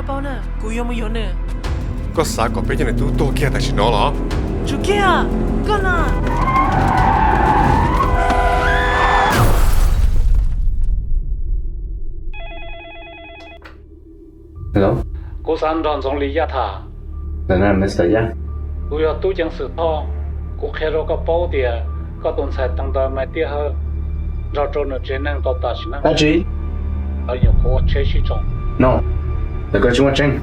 Paub na, kuv yuav mus yuav nws. Koj xav kom peb cov niam tub tuag kiag tam sim no los? Tsum kiag, koj na. Hello. Kuv xav nrog Ntxoov Lis Yaj tham. Kuv yog tub ceev xwm Thoj. Kuv qhia rau koj paub tias koj tus ntxhais Teev Ntaw Maiv Tiaj Hawj nrog rau nws tsev neeg tau tas sim neej. Dab tsi? Lawv nyuam qhuav ua tsheb sib tsoo. No, ntawm koj tsis muaj tseeb.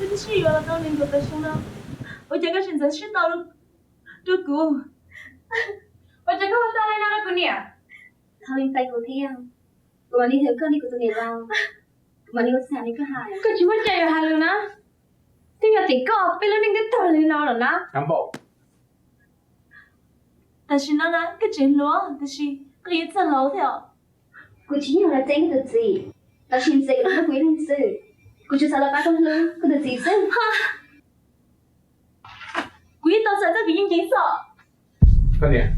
Koj twb sib yuav los tau nees nkaum tawm xyoo no, ua cas koj tsis ntxeev siab tau rau kuv? Ua cas koj ua tau li no rau kuv niam? Thov lees pais kuv thiab, kuv mam li hwm koj li kuv tus niam laus, kuv mam li ua txhua yam li koj hais. Koj tsis muaj cai yuav hais lus na, twb yog tim koj peb lub neej twb tag li no lawm na. Tam sim no na koj tseem hluas, tab sis koj yuav txog laus thiab os. Kuv tsis yog los txeeb koj tus txiv, tab sis ntxim los kuv ib leeg xwb. Kuv tsuas xav los pab koj hlub koj tus txiv xwb. Kuv yeej tau xav txog kuv yeej nceev xwb. Koj niam.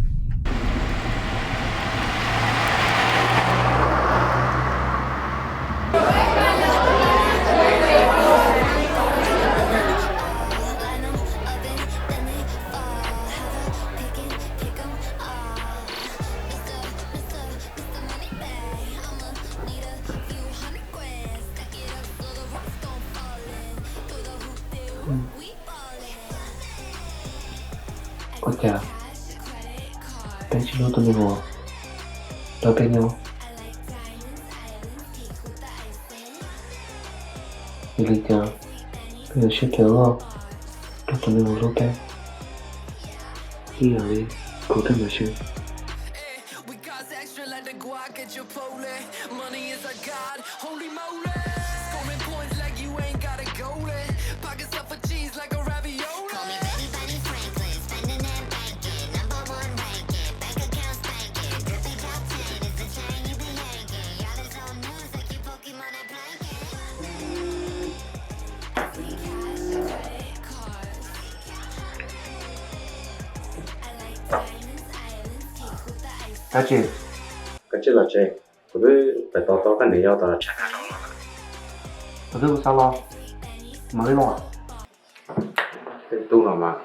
Ua cas peb tsis hlub tus neeg uas nrog peb nyob? Vim li cas peb yuav siab phem loj rau tus neeg uas hlub peb ib yam li kuv thiab mas xwb? Dab tsi? Koj tsis los tsev, kuv twb pais tos tau koj niam yau tom tshaj no los lawm. Kuv twb xav los, mam li los. Tej tub no mas.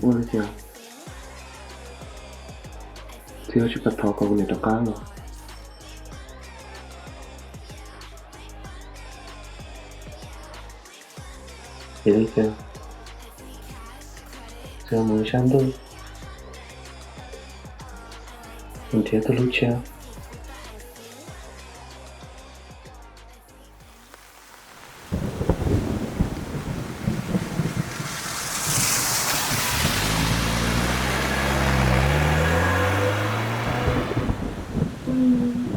Ua li cas txiv tsis pom thov kom kuv niam rov qab los? Vim li cas txiv mus sab ntuj, mus nrhiav tus hlub tshiab?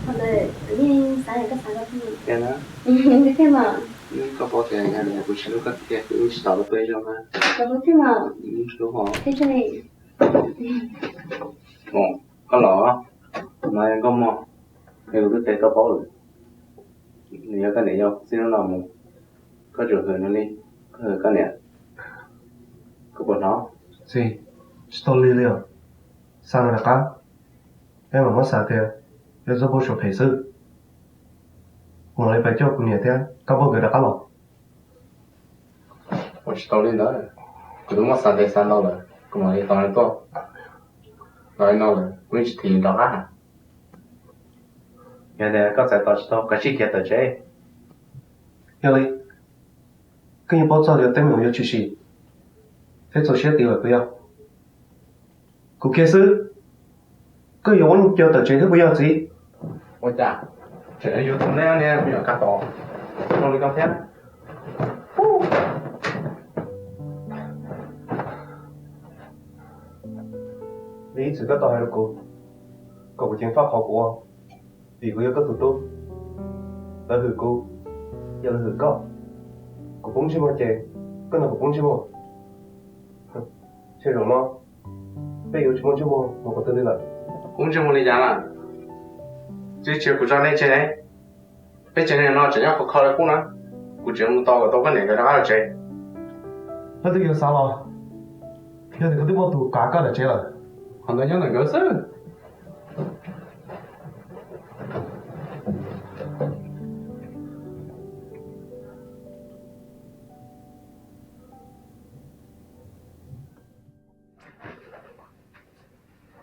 Thaum ntawd kuv yeej xav kom koj xav rau kuv. Tiag na? Tiag mas. Koj paub tias yog kuv tsis hlub koj tiag kuv yeej tsis tau los peb zoo na. Koj hlub tiag mas. Hlub hos. Thiab tseem li. Koj los no yog nkauj mog, es kuv twb teb koj paub lawm. Nws yog koj niam yau, txij hnub no mus koj tsum hwm nws li koj hwm koj niam. Koj puas hnov? Txiv, tsis tau li li os. Xa nws rov qab, peb mam muab xav tias yog txoj npau suav phem xwb. Kuv mam li pais coj kuv niam thiab koj poj nkawd rov qab los. Ua tsis tau li ntawd, kuv twb muab xav ntev xav ntau lawm. Kuv mam li tos nws tuaj. Los li no lawm kuv yeej tsis thim nws rov qab. Yog tias koj txais tos tsis tau, koj cia li khiav tawm tsev. Yog li, koj yeej paub txog tias tej me nyuam yuav tshwm sim thiab txaus siab tiag lawm puas yog? Kuv qhia xwb, koj yuav muab nws coj tawm tsev thiab puas yog txiv? Ua cas tseem yuav tus neb niag me nyuam kab tom zoo li koj thiab? Li ib txwm koj tau hais rau kuv kom kuv ceev faj qhov kuv ua, vim kuv yog koj tus tub. Lawv hwm kuv, yog lawv hwm koj. Kuv poob ntsej muag ces koj nrog kuv poob ntsej muag. Tshe zaum no peb yuav tsis muaj ntsej muag mus qhov twg li lawm. Poob ntsej muag li cas lawm? Tsis tsis, kuv tso nej tseg. Peb tsev neeg no tseem nyob khov kho li qub na. Kuv tseem mus tos kom tau koj niam nkawd rov qab los tsev. Leej twg yuav xav los, yog tias koj twb muaj tus kav koj tawm tsev lawm. Qhov ntawd nyob ntawm nkawd xwb.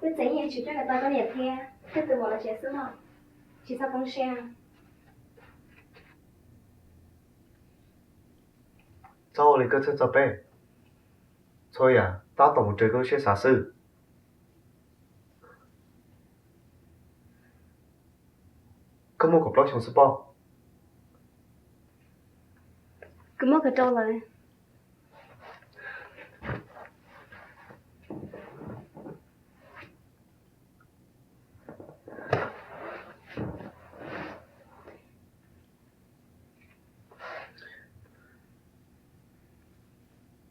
Twb tseem yeej tsis coj kom tau koj niam thiab koj tus muam los tsev xwb mog. Tsis txhob poob siab. Txhob ua li koj txhawj txog peb. Txhua yam tab tom mus raws koj lub siab xav xwb. Koj muaj kaum plaub xyoo xwb pob? Kuv muaj kaum rau lawm.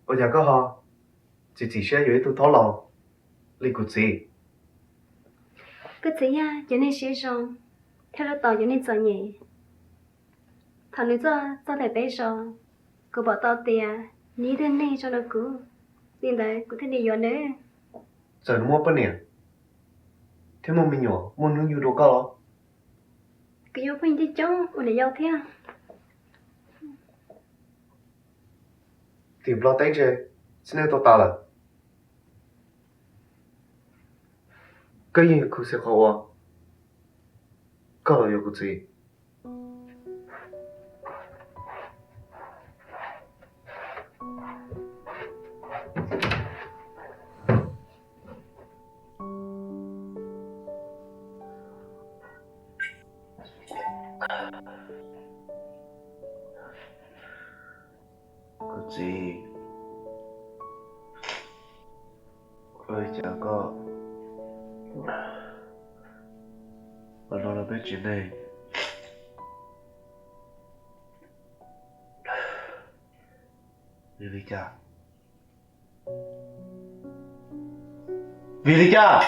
Ua cas koj ho txiav txim siab yuav ib tug thaub laus li kuv txiv? Koj txiv yog cov neeg siab zoo thiab lub tos cov neeg txom nyem. Thaum nws tuaj txog ntawm peb zos, kuv pom tau tias nws yog ib tug neeg zoo rau kuv, li ntawd kuv thiaj li yuav nws. Txawm nws muaj poj niam thiab muaj me nyuam muaj hnub yug dua koj los, kuv yuav phooj ywg coob coob ua niam yau thiab. Tim Nplog teb ntse xib neej tau tas lawm, koj yeej yuav khuv xim qhov uas koj los yuav kuv txiv. Kuv txiv, ua li cas koj los no rau peb tsev neeg? Vim li cas? Vim li cas?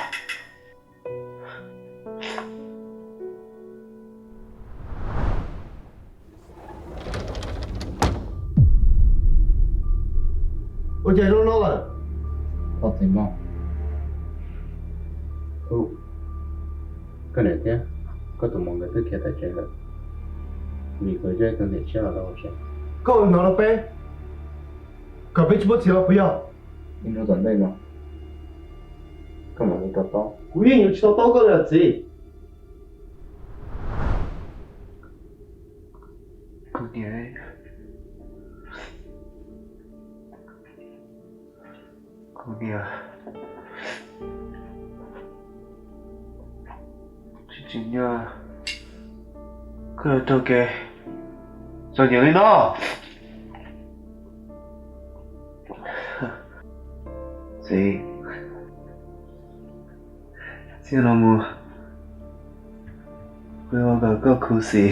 Ua cas zoo no lawm? Txhob txhim mog. Koj niam thiab koj tus muam nkawd twb khiav tawm tsev lawm, vim koj yog ib tug niam tshiab los ua tsev. Koj ua li no rau peb kom peb tsis muaj txiv los puas yog? Ib hnub tom ntej no koj mam li to taub. Kuv yeej yuav tsis to taub koj li os txiv. Kuv niam, kuv niam, tsis tsim nyog koj yuav raug kev txom nyem li no. Txiv, txij no mus kuv yuav ua kom koj khuv xim.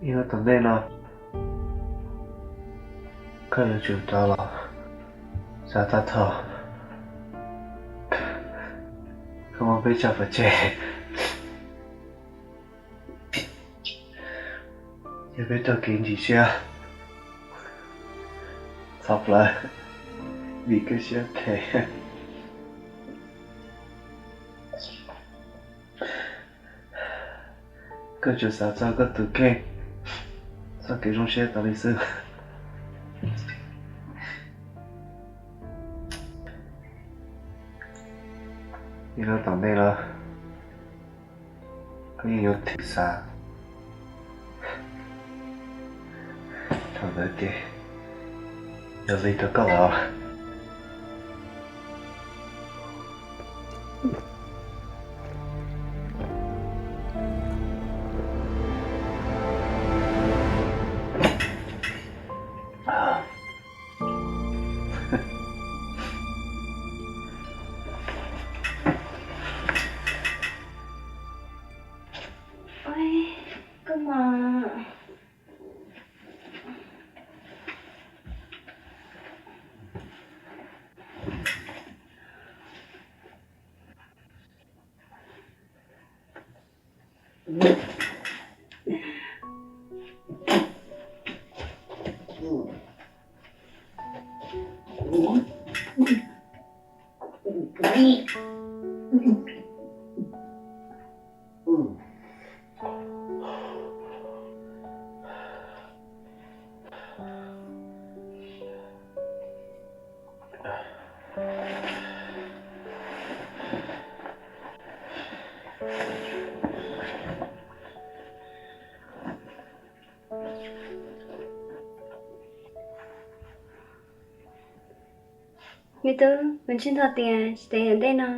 Ib hnub tom ntej no koj yuav tsum rov los xav tag nrho koj muab peb tso pov tseg. Yog peb raug kev ntsim siab txhov plawv vim koj siab phem, koj tsuas xav txog koj tus kheej txoj kev zoo siab tas li xwb. Ib hnub tom ntej los koj yeej yuav thim xav. Thaum ntawd ces yog li rau koj lawm os. Oj, koj mas. Me tub, kuv ntseeg tau tias tsis tas yav ntej no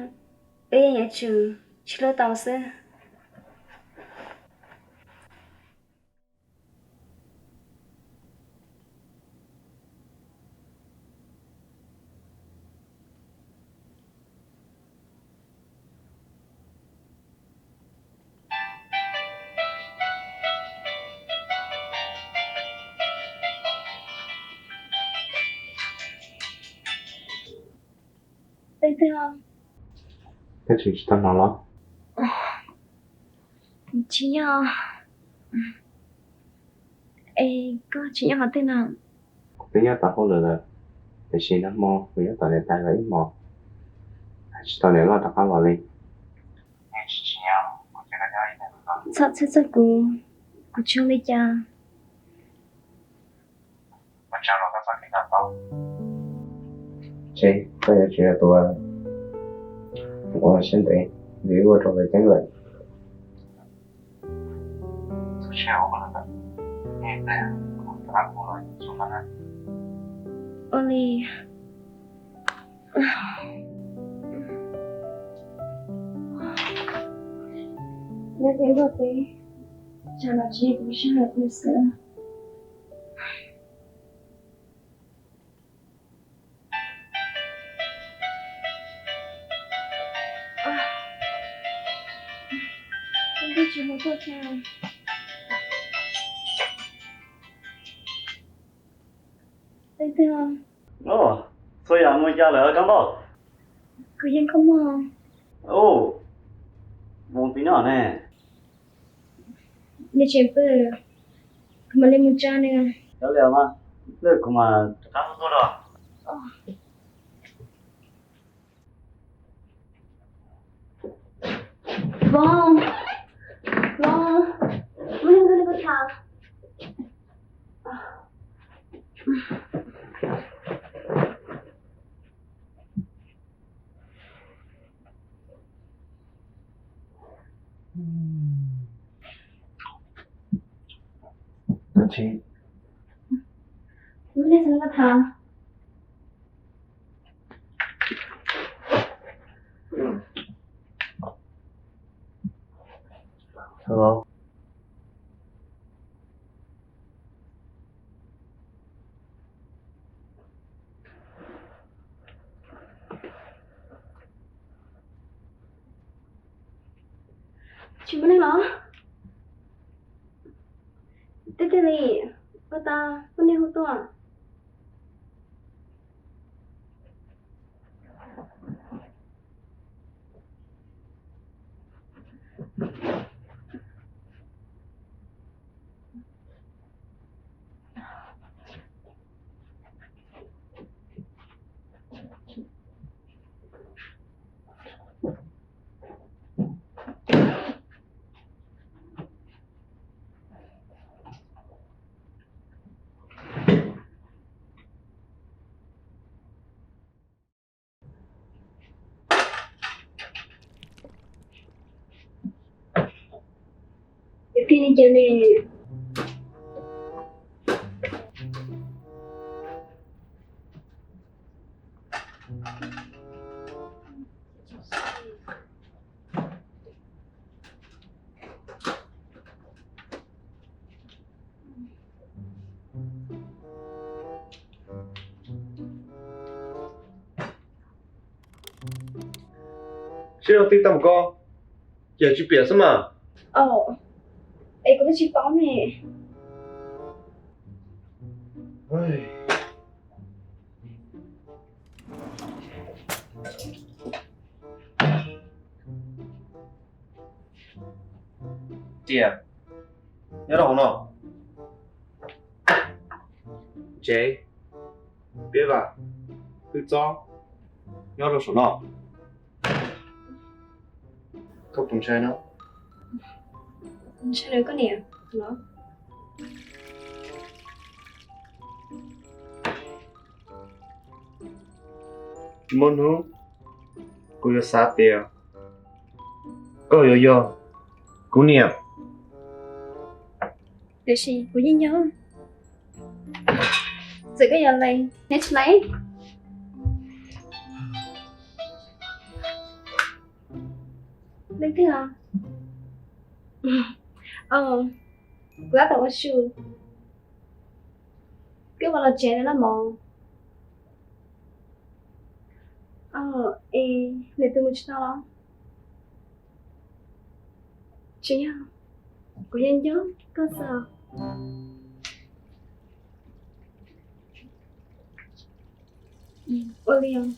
wb yeej yuav tsum sib hlub tau xwb. Peb twg os? Koj tseem tsis tau hnov los? Tsis yog. Es koj tseem nyob qhov twg no? Kuv twb nyob tom hauj lwm lawm, tiam sis nag hmo kuv nyob tom niam tais lawv ib hmos, tsis tau niam loj rov qab los li. Txhob txhawj txog kuv, kuv tsis ua li cas. Tsev, koj yuav tsum yog tus ua siab ntev, vim wb ua rau lawv ceeb lawm. Ua li, nyob peb nrog peb, tsam no tsis yog kuv sij hawm pw xwb. Txhua yam mus cas lawm Kab Npauj? Kuv yeej kho mog. Mus tib nyob ne. Nws tseem pw, kuv mam li mus tsa nws. Cov liam mas, lwj kuv mas rov qab tuaj rau. Vauv, Vauv, muaj neeg tuaj nrog koj tham. Muaj neeg tuaj nrog koj tham. Hello. Tsis muaj neeg los? Twb tiag li, ua cas muaj neeg hu tuaj? Li ni ces li. Sib nrog twb tau mus ko, ces tsis piam xwb mas. Es kuv twb tsis paub ne. Tias, nyob rau hauv no. Tsev, piab vam, hwj txob, nyob rau saum no. Koj puas ntshai no? Ntshai koj niam los? Tsis muaj hnub kuv yuav xav tias koj yuav yog kuv niam. Tiam sis kuv yeej nco. Txawm koj yuav lees, neb tsis lees. Leej twg os? Kuv tab tom ua su. Koj ua los tsev no na mog. Es nws tus mus tsis tau los? Tsis yog, kuv yeej nco koj xwb. Ua li os.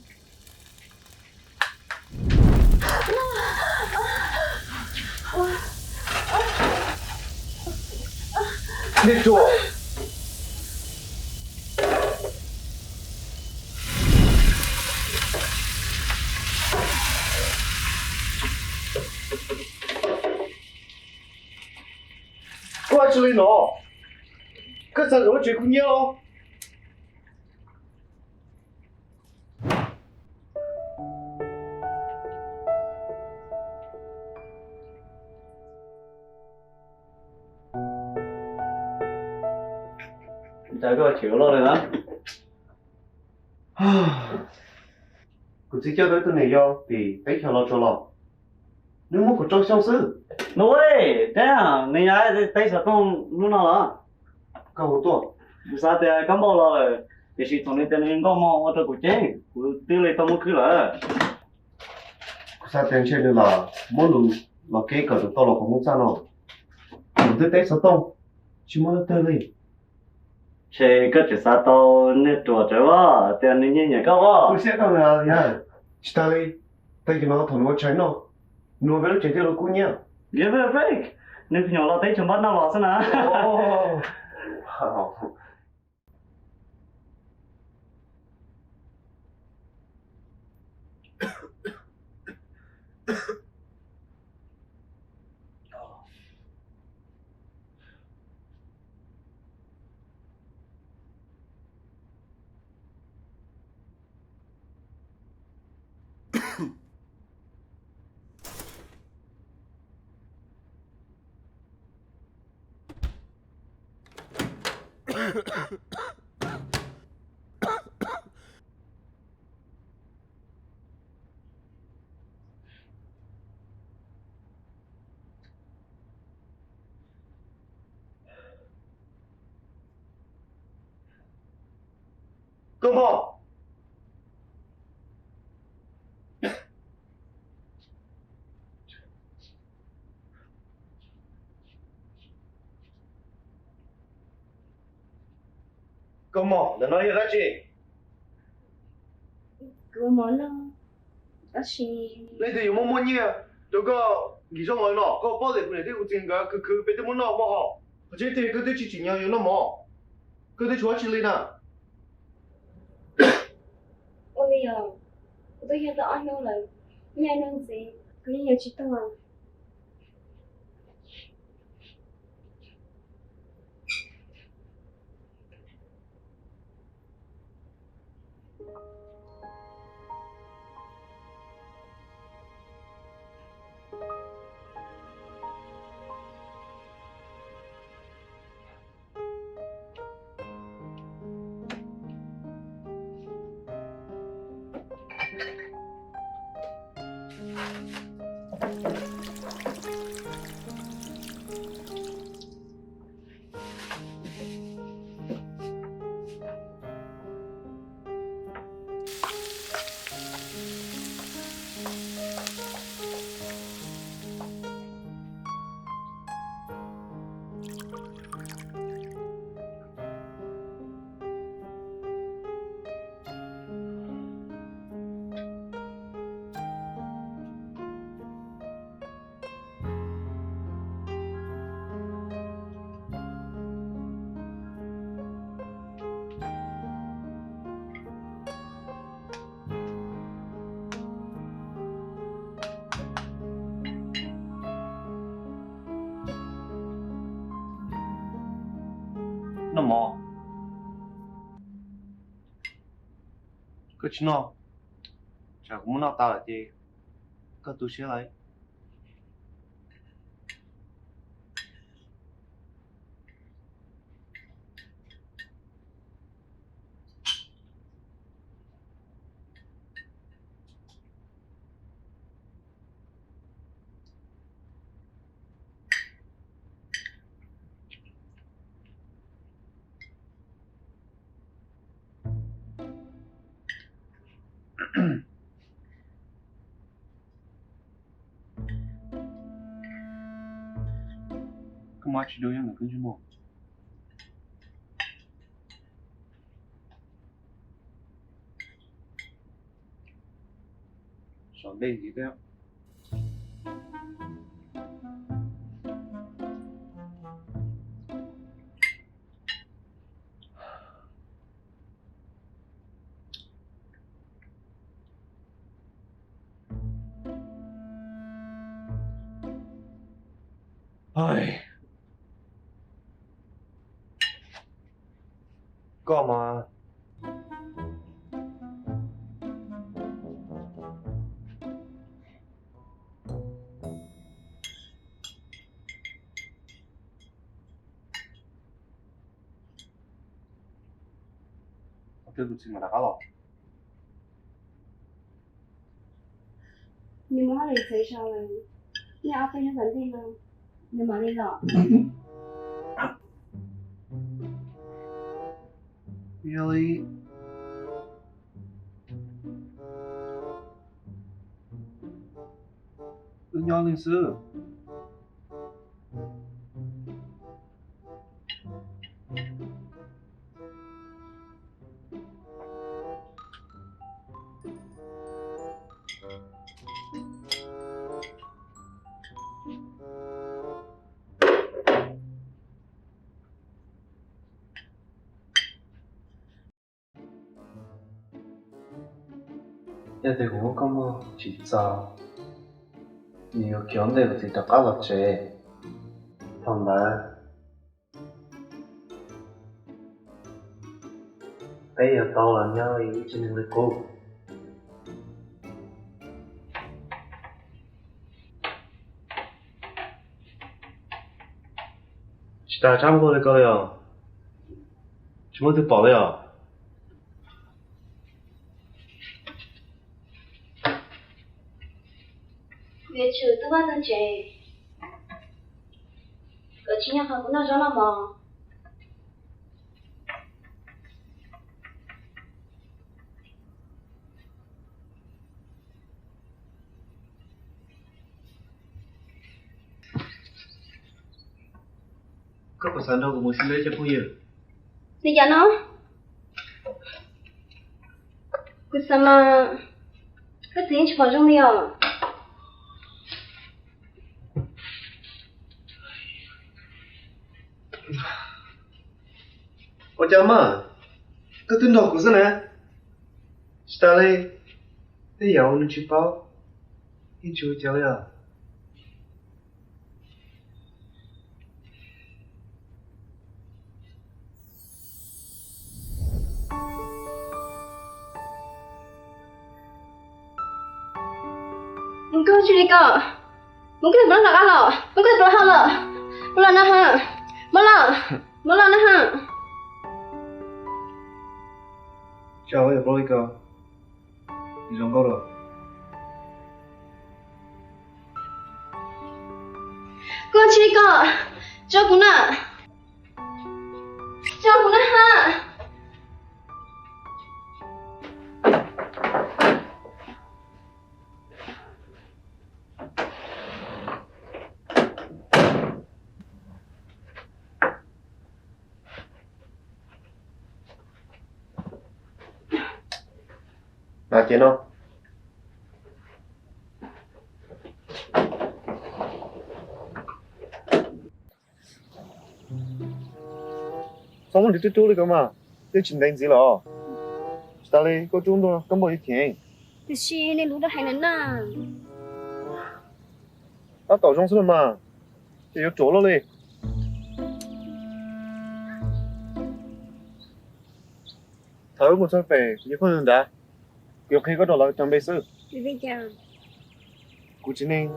Koj ua tsis li no, koj xav kom lub tsev kuv nyiaj los? Cas koj tseem ua loj li na? Kuv txiv coj tau ib tug niam yau tim teb chaws Los Tsuas los, nws muab kuv rau xyoo xwb. No way, damn, nws nyob teb xov tooj hnub no los? Koj hu tuaj. Kuv xav tias koj npauj los lawm, tiam sis thaum nws tias nws nkauj mog ua rau kuv ceeb, kuv twb li tau muab khwb lawm. Kuv xav tias ntshe nws lam muab nws los keb kom nws tau los qhov Hmoob txaj no. Kuv twb teb xov tooj, tsis muaj leej twg li. Ntshe koj tseem xav tau niag ruam tsev as, tias nws nyiag nyiam koj as. Kuv siab koj na yog. Tsis tas li, tag kis no thaum nws ua tshais noj, nws ua peb lub tsev thiaj li kub nyiab. Yog peb, nws nyuam los teb chaws npab noj los xwb na. Koj mog. Koj mog, ntawm no yog dab tsi? Kuv mov no, tab sis leej twg yuav muab muab nyiaj rau koj nkim zaub mov no? Koj paub tias kuv niam thiab kuv txiv nkawd khwv khwv peb twb muab noj mog hos. Qhov tseeb tiag koj twb tsis tsim nyog yuav noj mov, koj twb tshuav dab tsi li na. Ua li os, kuv twb yog tau ob hnub lawm, nyob ib hnub ntxiv kuv yeej yuav tsis tuag. Noj mov. Koj tsis noj, tsam kuv muab noj tas lawm ces koj tu siab lawm. Koj muab tsis dua nyob ntawm koj ntsej muag. Sov dej ntxiv thiab. Koj mas. Ob tug kuv txiv mas rov qab los. Nws muab hauj lwm txeev zog lawm, nej ob tug nyob tom ntej no, nws mam li los. Yog li, wb nyob leej xwb. Yog tias kuv muab koj muag tsis txaus, nws yuav khiav ua ntej kuv txiv rov qab los tsev. Thaum ntawd peb yuav tau los nyob ib tsev neeg li qub. Tsis tas tsab npua li ko li os. Tsis muaj leej twg pom li os. Yuav tsum tub vaj tub tsev, kom tsis nyob qhov kuv noj zaub noj mov. Koj puas xav nrog kuv mus si leb cov phooj ywg? Li cas no? Kuv xav mas koj txiv yeej tsis pom zoo li os. Ua cas mas, koj twb nrog kuv xwb na. Tsis tas li, tej yam uas nws tsis paub, yeej tsis ua cas li os. Mus koj tsis li ko, mus koj tus plag rov qab los, mus koj tus plag hau los, mus los na ha, mus los, mus los na ha. Tsis ua li ko, zoo nkauj los. Koj tsis koj, tso kuv na, tso kuv na ha. Hnav ces no. Txhob muab nws rub rub li ko mas, twb tsis ntev ntxiv lawm. Tsis tas li koj rub ntua koj npauj yuav cheem. Tiam sis nws lub dab hais lawm na. Tab tom zoo xwb los mas, ces yuav ruam luaj li. Thaum wb mus txog pem kuv cov phooj ywg nrad, kuv yuav qhia koj rau lawv cov npe xwb. Kuv tsev neeg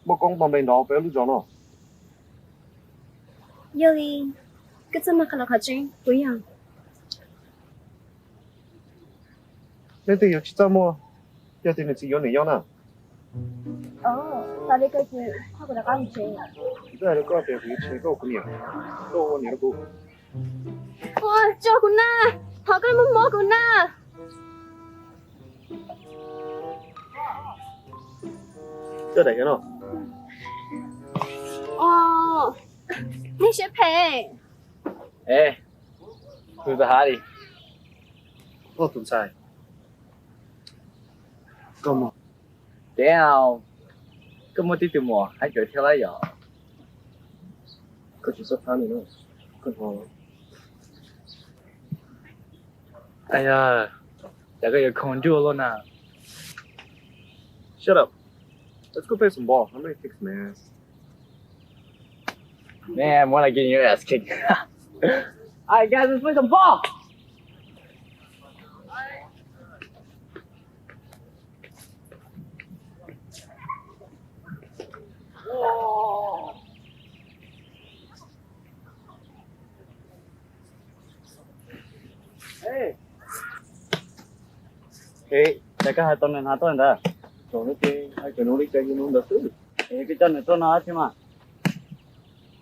muaj koob nto npe nrov peb lub zos no. Yog li, koj txaj muag qhia los qhov tseeb kuv yog. Leej twg yuav tsis txaj muag, yog tias nws txiv yuav niam yau na. Ua li koj ces koj rov qab mus tsev. Kuv twb hais rau koj tias kuv yuav tseg koj ua kuv niam, koj ua niam rau kuv. Tso kuv na, thov koj muab mob kuv na. Koj daim no. Nej siab phem. Es, tus txawj hais li. Koj tus ntxhais. Koj mus. Damn, koj muaj tib tug muam hais cawv thiab lawm yom. Koj tsis txhob thab nws na, koj hnov. Ai ya, cas koj yuav khoom nruj luaj na. Shut up. Let's go play some ball. I'm ready to kick some ass. Man, more like getting your ass kicked. All right, guys, let's play some ball. Es, cas koj hais tau nws hnav tuaj ntawd? Thaum no ces hais cov no li cas yog no ntawd xwb. Es koj coj nws tuaj no dab tsi mas?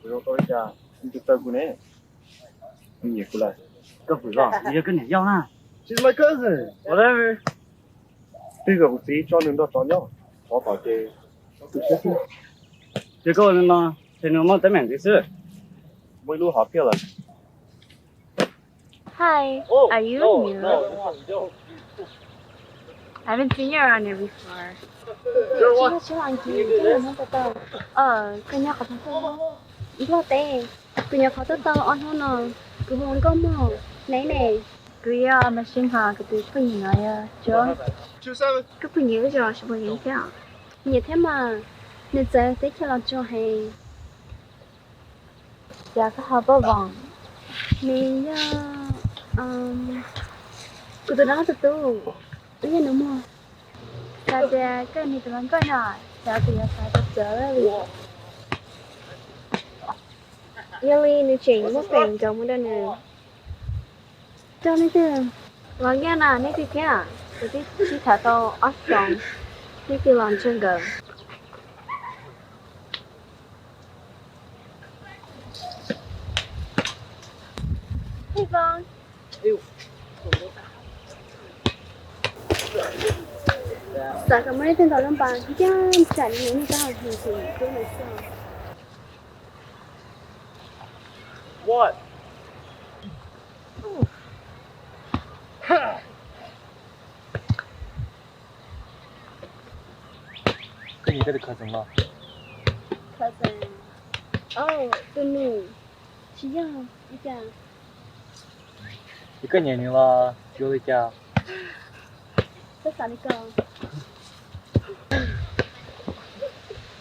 Kuv zoo tau li cas, nws tsis txawj kuv ne. Nws nyiam kuv lawm. Koj hwm los, nws yog koj niam yau na. She's my cousin. Whatever. Twb yog kuv txiv tso nws nrog tsov nyob, tsov tom ces tus siab xwb. Ces koj ua li no, ces nws muaj teeb meem ntxiv xwb. Muaj ib lub hom phiaj lawm. Hi, are you new? I haven't seen you around here before. Tsis yog sib hais kiag, koj nyob qhov twg? Koj nyob qhov twg? Nplog teb. Kuv nyob qhov twg tau ob hnub no. Kuv hu ua Nkauj Mog. Neb ne? Kuv yog Machine Hawk, kuv tus phooj ywg no yog Joe. Koj phooj ywg lub zos Sib Pos Yeeb thiab? Nyiam thiab mas, nws txawv teb chaws los tsuas heev. Cas koj ho paub Voos? Nws yog kuv tus dab laug tus tub, wb yog nus muag. Xav tias koj yog nws tus hluas nkauj no, xav tias yuav xav txawv txawv li. Yog li nws tseem muaj peem nkaus mus rau nws. Rau leej twg? Los Nyiaj na, leej twg thiab? Kuv twb sib tham tau ob xyoos, leej twg los ntshe nkawd. Xav kom muaj leej twg ntaus lub npas ncaj nraim li nej cov hauv hnub xwb. Koj nyiam koj tus cousin los? Cousin? Oh, tus nus. Tsis yog, ua cas? Yog koj nyiam nws los yuav li cas? Koj xav li ko.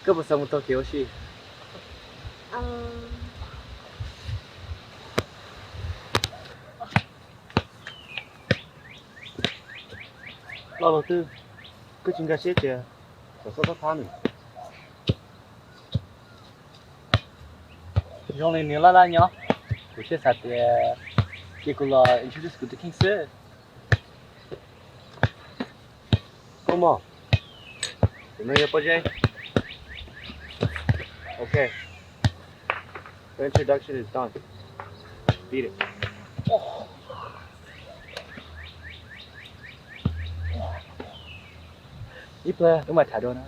Koj puas xav mus taug kev ua si? Lo lus twg, koj tsis nkag siab tias kom txhob thab nws. Zoo li nws laj laj nyob, kuv thiaj xav tias cia kuv los introduce kuv tus kheej xwb. Koj mog, tus no yog Paj Zeb. Ok. Introduction is done. Beat it. Ib pliag wb mam tham dua na.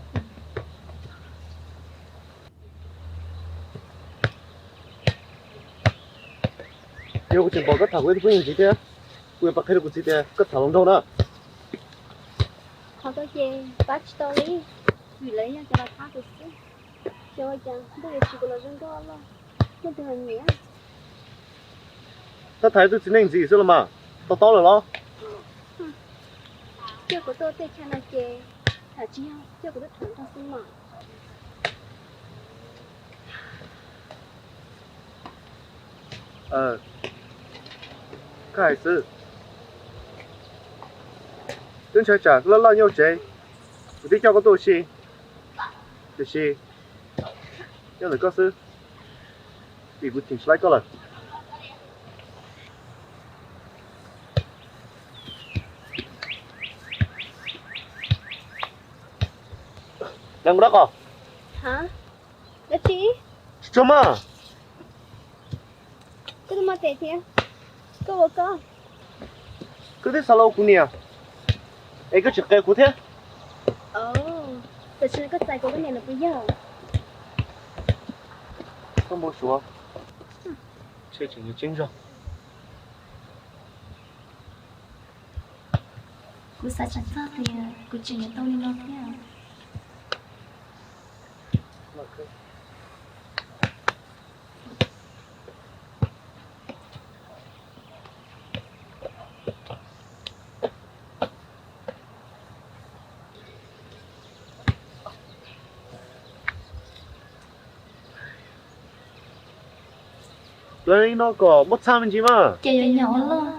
Yog kuv tseem pom koj tham kuv ib tug phooj ywg ntxiv thiab, kuv yuav pab qhia rau kuv txiv tias koj tham hluas nraug na. Qhov ko ces pab tsis tau li, vim lawv yog cov los thab kuv xwb. Ces ua cas ntuj yuav tsis kuv los zoo nkauj loj, muaj tus los nyiam. Thab tham ib tug txiv neej ntxiv xwb los mas, to taub lawm los? Coj kuv tuaj tej chaw no ces tham tsis yog, coj kuv tuaj tham nrog xwb mas. Koj hais xwb. Twb ntshai tsam koj loj loj nyob tsev, kuv thiaj coj koj tuaj ua si. Tiam sis nyob ntawm koj xwb, vim kuv cheem tsis laib koj lawm. Nag nqa qos. Dab tsi? Tsis tshua maj. Koj twb maj tes thiab. Koj ua koj. Koj twb xav los ua kuv niam, es koj tsis qia kuv thiab. Tam sim no koj txais kuv ua niam lawm puas yog? Koj npau suav, ntshe tseem yuav tseeb zog. Kuv xav tsis txog tias kuv tseem yuav tau li no thiab. Lawv li no kom muab txhaj me ntsis mas. Ces yuav nyuam ua luaj.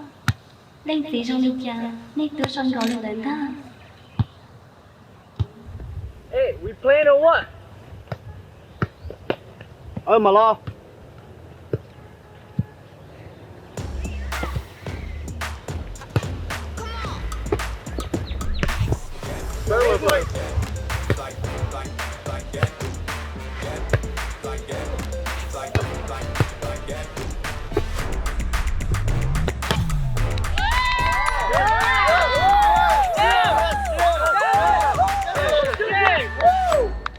Leej txiv zoo li cas, nej twb zoo nkaus li ntawd ntag. Hey, we playing or what? Aw, mam los.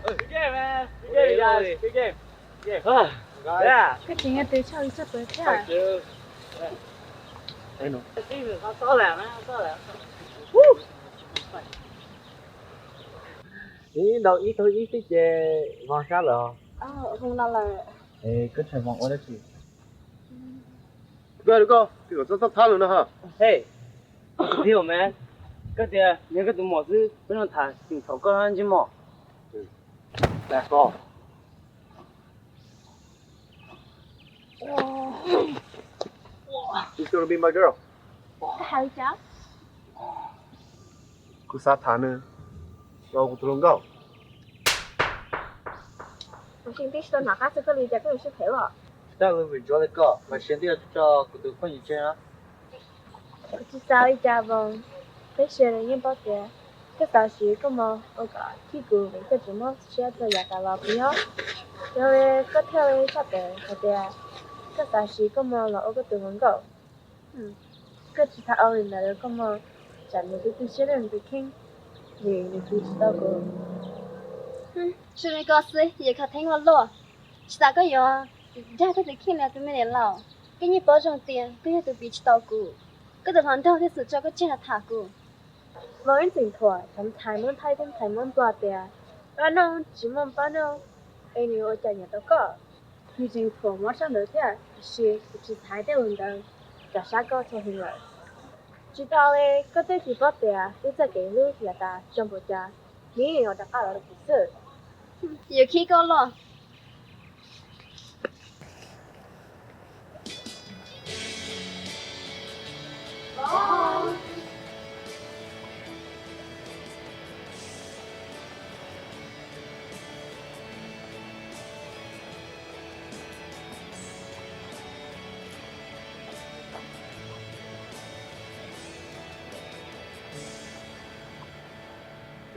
Good game, man. Good game, you guys. Good game. Good game. Yeah. Koj tseem yog tus tshaj li tshaj plaws thiab. Ib ntau ib tug ib xwb ces vog sab lawm. Vog no lawm. Es koj tseem vog ua dab tsi? Koj, koj, koj txhob thab lus no ha. Hey, tus tij laug, koj tias yog koj tus muam xwb, peb no tham tseem thaum koj ntsej muag. Back off. You gonna be my girl? Hais li cas? Kuv xav tham nws los ua kuv tus hluas nkauj. Mas seb twb tsis tau hnov qab xwb koj li cas koj yuav siab phem los? Tsis tas li vim ntsuav li koj, mas seb twb yuav tso kuv tus phooj ywg tseg na. Kuv tsis xav li cas Voos, peb sawv daws yeej paub tias koj xav siv koj mos ua kom khib kuv vim koj tseem muab siab txog yav tas los puas yog? Yog li koj thiaj li tshaj tawm hais tias koj xav siv koj mos los ua koj tus hluas nkauj. Koj tsis tas ua li ntawd rau koj mog, tsam nws twb tu siab rau nws tus kheej, vim nws tiv tsis tau kuv. Zoo li koj xwb yuav khav theeb ua luaj, tsis tas koj yuav dag koj tus kheej li tus me niam laus. Koj yeej paub zoo tias koj yog tus piv tsis tau kuv, koj tus hluas nraug thiaj txawm tso koj tseg los tham kuv. Voos, wb tseem thuam cov ntxhais Hmoob Thaib thiab ntxhais Hmoob Nplog tias pab noj tsis muaj pab noj, es nws ua cas nyiam tau koj. Nws tseem thuam mob sab ntawd thiab, tiam sis kuv tsis xav hais tej lus ntawd, tsam sab koj txhua hwv lawm. Tsis tas li, koj twb tsis paub tias wb txoj kev hlub yav tas zoo npaum cas, nws yeej yuav rov qab los rau kuv xwb. Yuav khib koj los.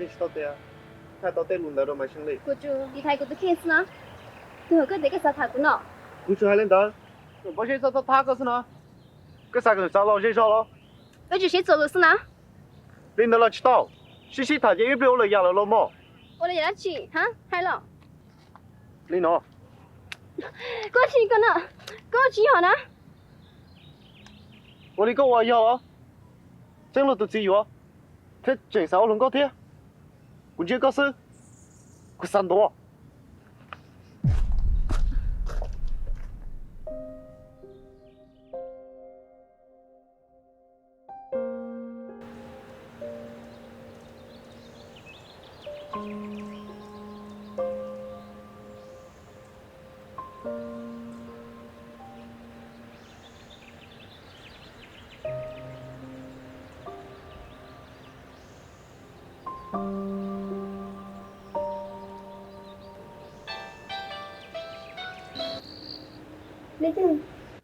Yeej tsis tau tias thaij tau tej lus ntawd rau Maiv Xyooj li. Kuv tsuas tiv thaiv kuv tus kheej xwb na. Tus hauv koj tias koj xav tham kuv no. Kuv tsuas hais li ntawd. Pob zeb txhob thab koj xwb no. Koj xav kom xav los zej zog los? Wb tsis sib txuas lus xwb na. Li ntawd los tsis tau. Sib sib tham ces ib pliag ua lwm yam lawm los mog. Ua li yam dab tsi hais los? Li no. Koj tsis koj na, koj tsis yog na. Ua li koj ua yog los? Txeeb luag tus txiv yuav thiab tseem xav ua hluas nkauj thiab. Kuv ntsia koj xwb, kuv xav ntuav.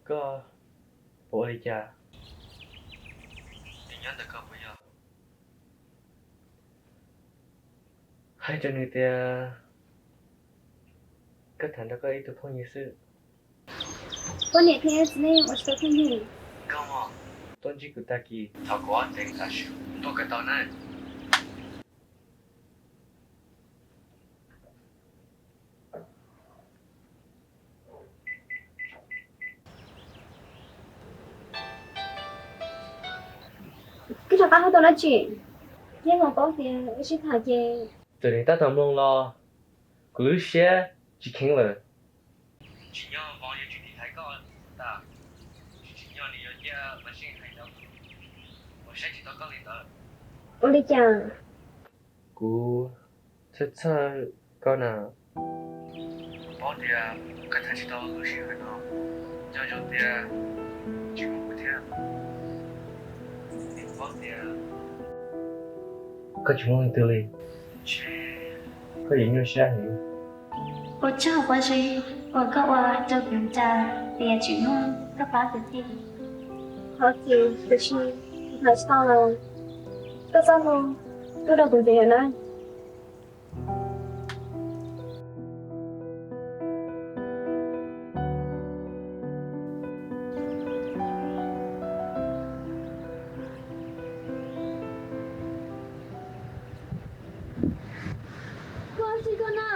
Koj puas ua li cas? Nws nyob ntawm koj puas yog? Hais rau nws tias koj tham nrog koj ib tug phooj ywg xwb. Poj niam thiab txiv neej ua tsis tau phooj ywg. Koj tuaj ntsib kuv tag kis, thov kuv ob teev tam sim tuaj kawm tau na. Koj rov qab hu tau dab tsi? Yeej los paub tias wb sib tham ces. Tus neeg tab tom mloog los kuv lub siab tsis kheev lawm. Tsim nyog vauv yuav tsum tiv thaiv koj tas, tsis tsim nyog nws yuav cia mas sij hawm rau kuv, kuv saib tsis tau koj li ntawd. Ua li cas? Kuv txhawj txhawj koj na. Kuv paub tias koj tham tsis tau lub sij hawm no, nco ntsoov tias tsis muaj kuv thiab. Kuv paub tias koj tsis muaj leej twg li, koj yuav nyuaj siab heev. Ua tsaug Pob Zeb uas koj ua rau kuv xav tias tsis muaj koj pab kwv tij. Thov txim, tiam sis kuv tham tsis tau lawm. Koj txhob hu tuaj rau kuv ntxiv lawm na. Koj tsis koj na.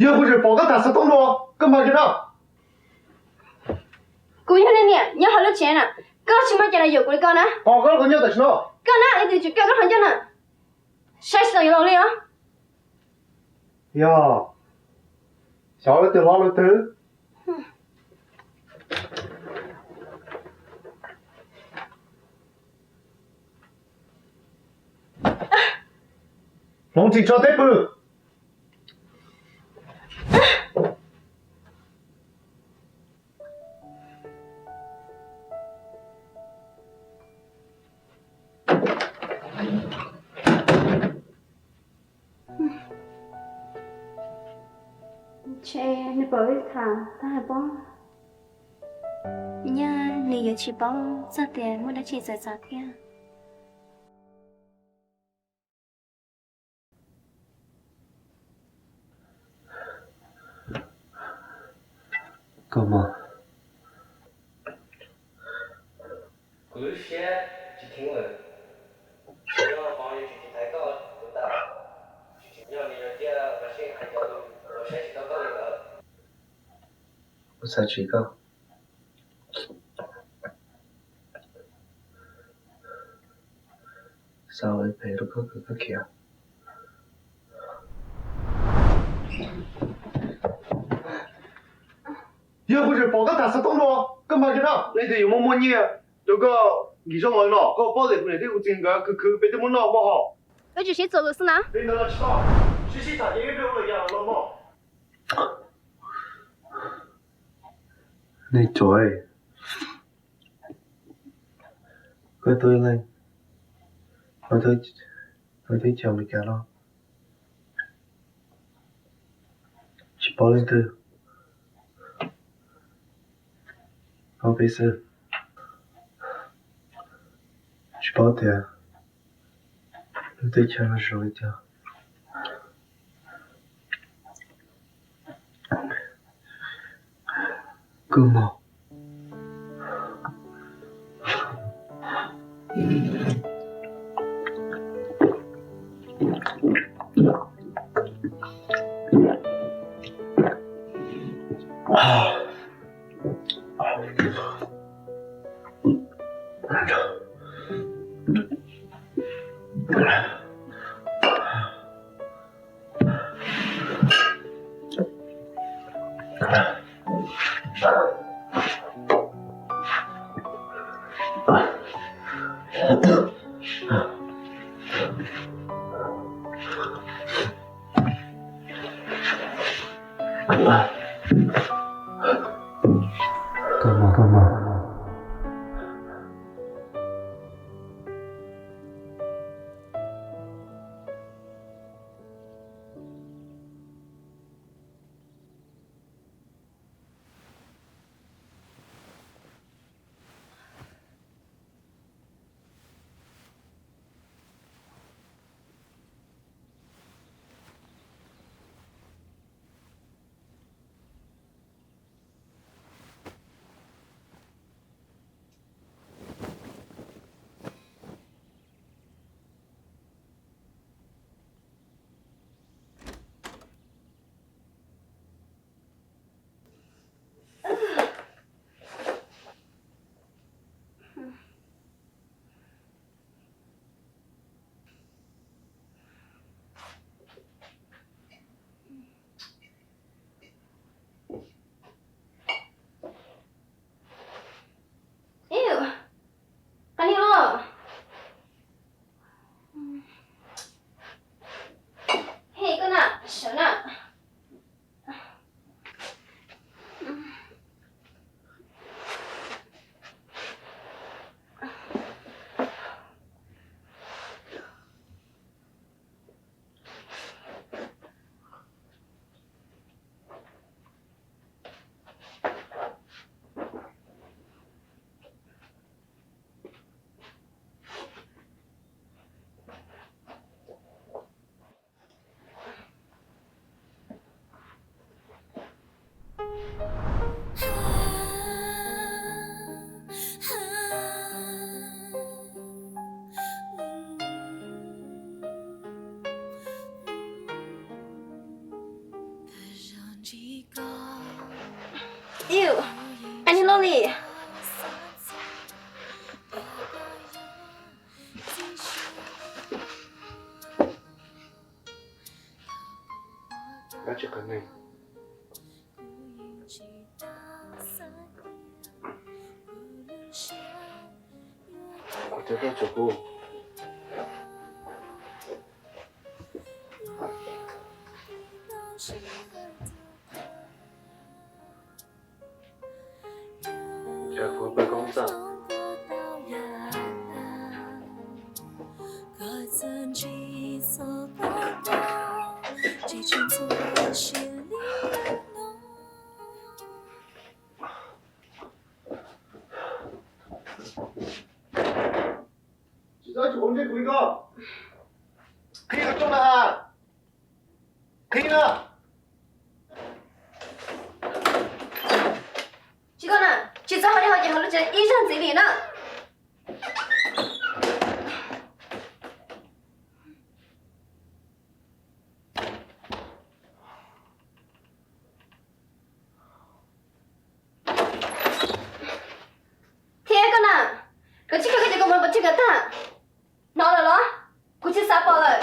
Yog kuv tseem pom koj tham xov tooj dua, koj mag kiag na. Kuv yog leej niam nyob hauv lub tsev na, koj tsis muaj cai los yuam kuv li koj na. Pom koj los kuv nyob tam sim no. Koj na, leej twg tsis kawj koj qhov ncauj na. Saib tsis taus yuav laus li os. Yog, xyov leej twg hlob leej twg. Hloov txim tso teb pw. Ntshe nws pom wb tham tag hais pob, nyaj nws yuav tsis paub txog tias muaj dab tsi txawv txav thiab. Koj mas. Kuv lub siab tsis kheev lawm. Tsim nyog vauv yuav tsum tiv thaiv koj tus tas, tsis tsim nyog nws yuav cia mas sij hawm rau kuv, kuv saib tsis tau koj li ntawd. Kuv xav tsim koj. Xav ua phem rau koj, koj khiav. Yog kuv tseem pom koj tham xov tooj dua, koj mag kiag na. Leej twg yuav muaj muaj nyiaj rau koj nkim zoj los no? Koj paub tias kuv niam thiab kuv txiv nkawd khwv khwv peb twb muab noj muab haus. Wb tsis sib txuas lus xwb na. Li ntawd los tsis tau, sib sib tham ces ib pliag ua lwm yam los mog. Nej cov, koj tuaj ib leeg, koj twb coj li cas los tsis paub leej twg, paub peb xwb. Tsis paub tias Teb chaws no zoo li cas? Kub mog. Ew, qab ni os. Hej, koj na, sawv na. Ew, qab ni loj li. Dab tsi qhov neeg? Ua cas koj tso kuv? Cas kuv pw koob txaj? Tsis txhob tsis quav ntsej kuv li ko. Qhia koj tso na. Qhia na. Tsis koj na, tsis txhob hais li ho ces ho lub tsev ib zaj ntxiv li na. Thiab koj na, koj tsis kawm ces koj mus pov tseg kom tag. Hnov lawm los? Kuv tsis xav pom lawm.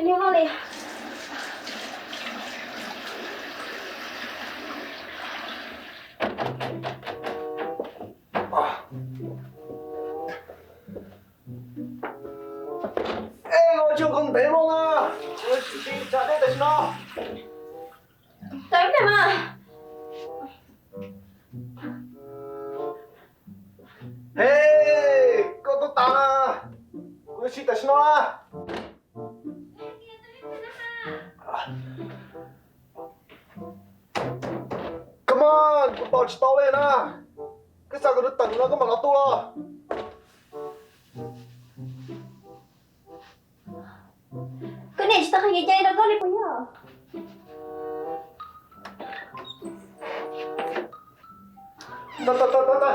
Qhia nws li. Ej, ua tsaug koj ntev lawm na. Tsa dej tam sim no. Tawm mas. Hej, koj tuaj tas na. Kuv yuav tsis tam sim no na. Come on, kuv tos tsis tau li na. Koj xav kom kuv tawm no koj mam los tu los. Koj niam tsis tau qhia kev cai rau koj li puas yog? Koj puas tau tas na?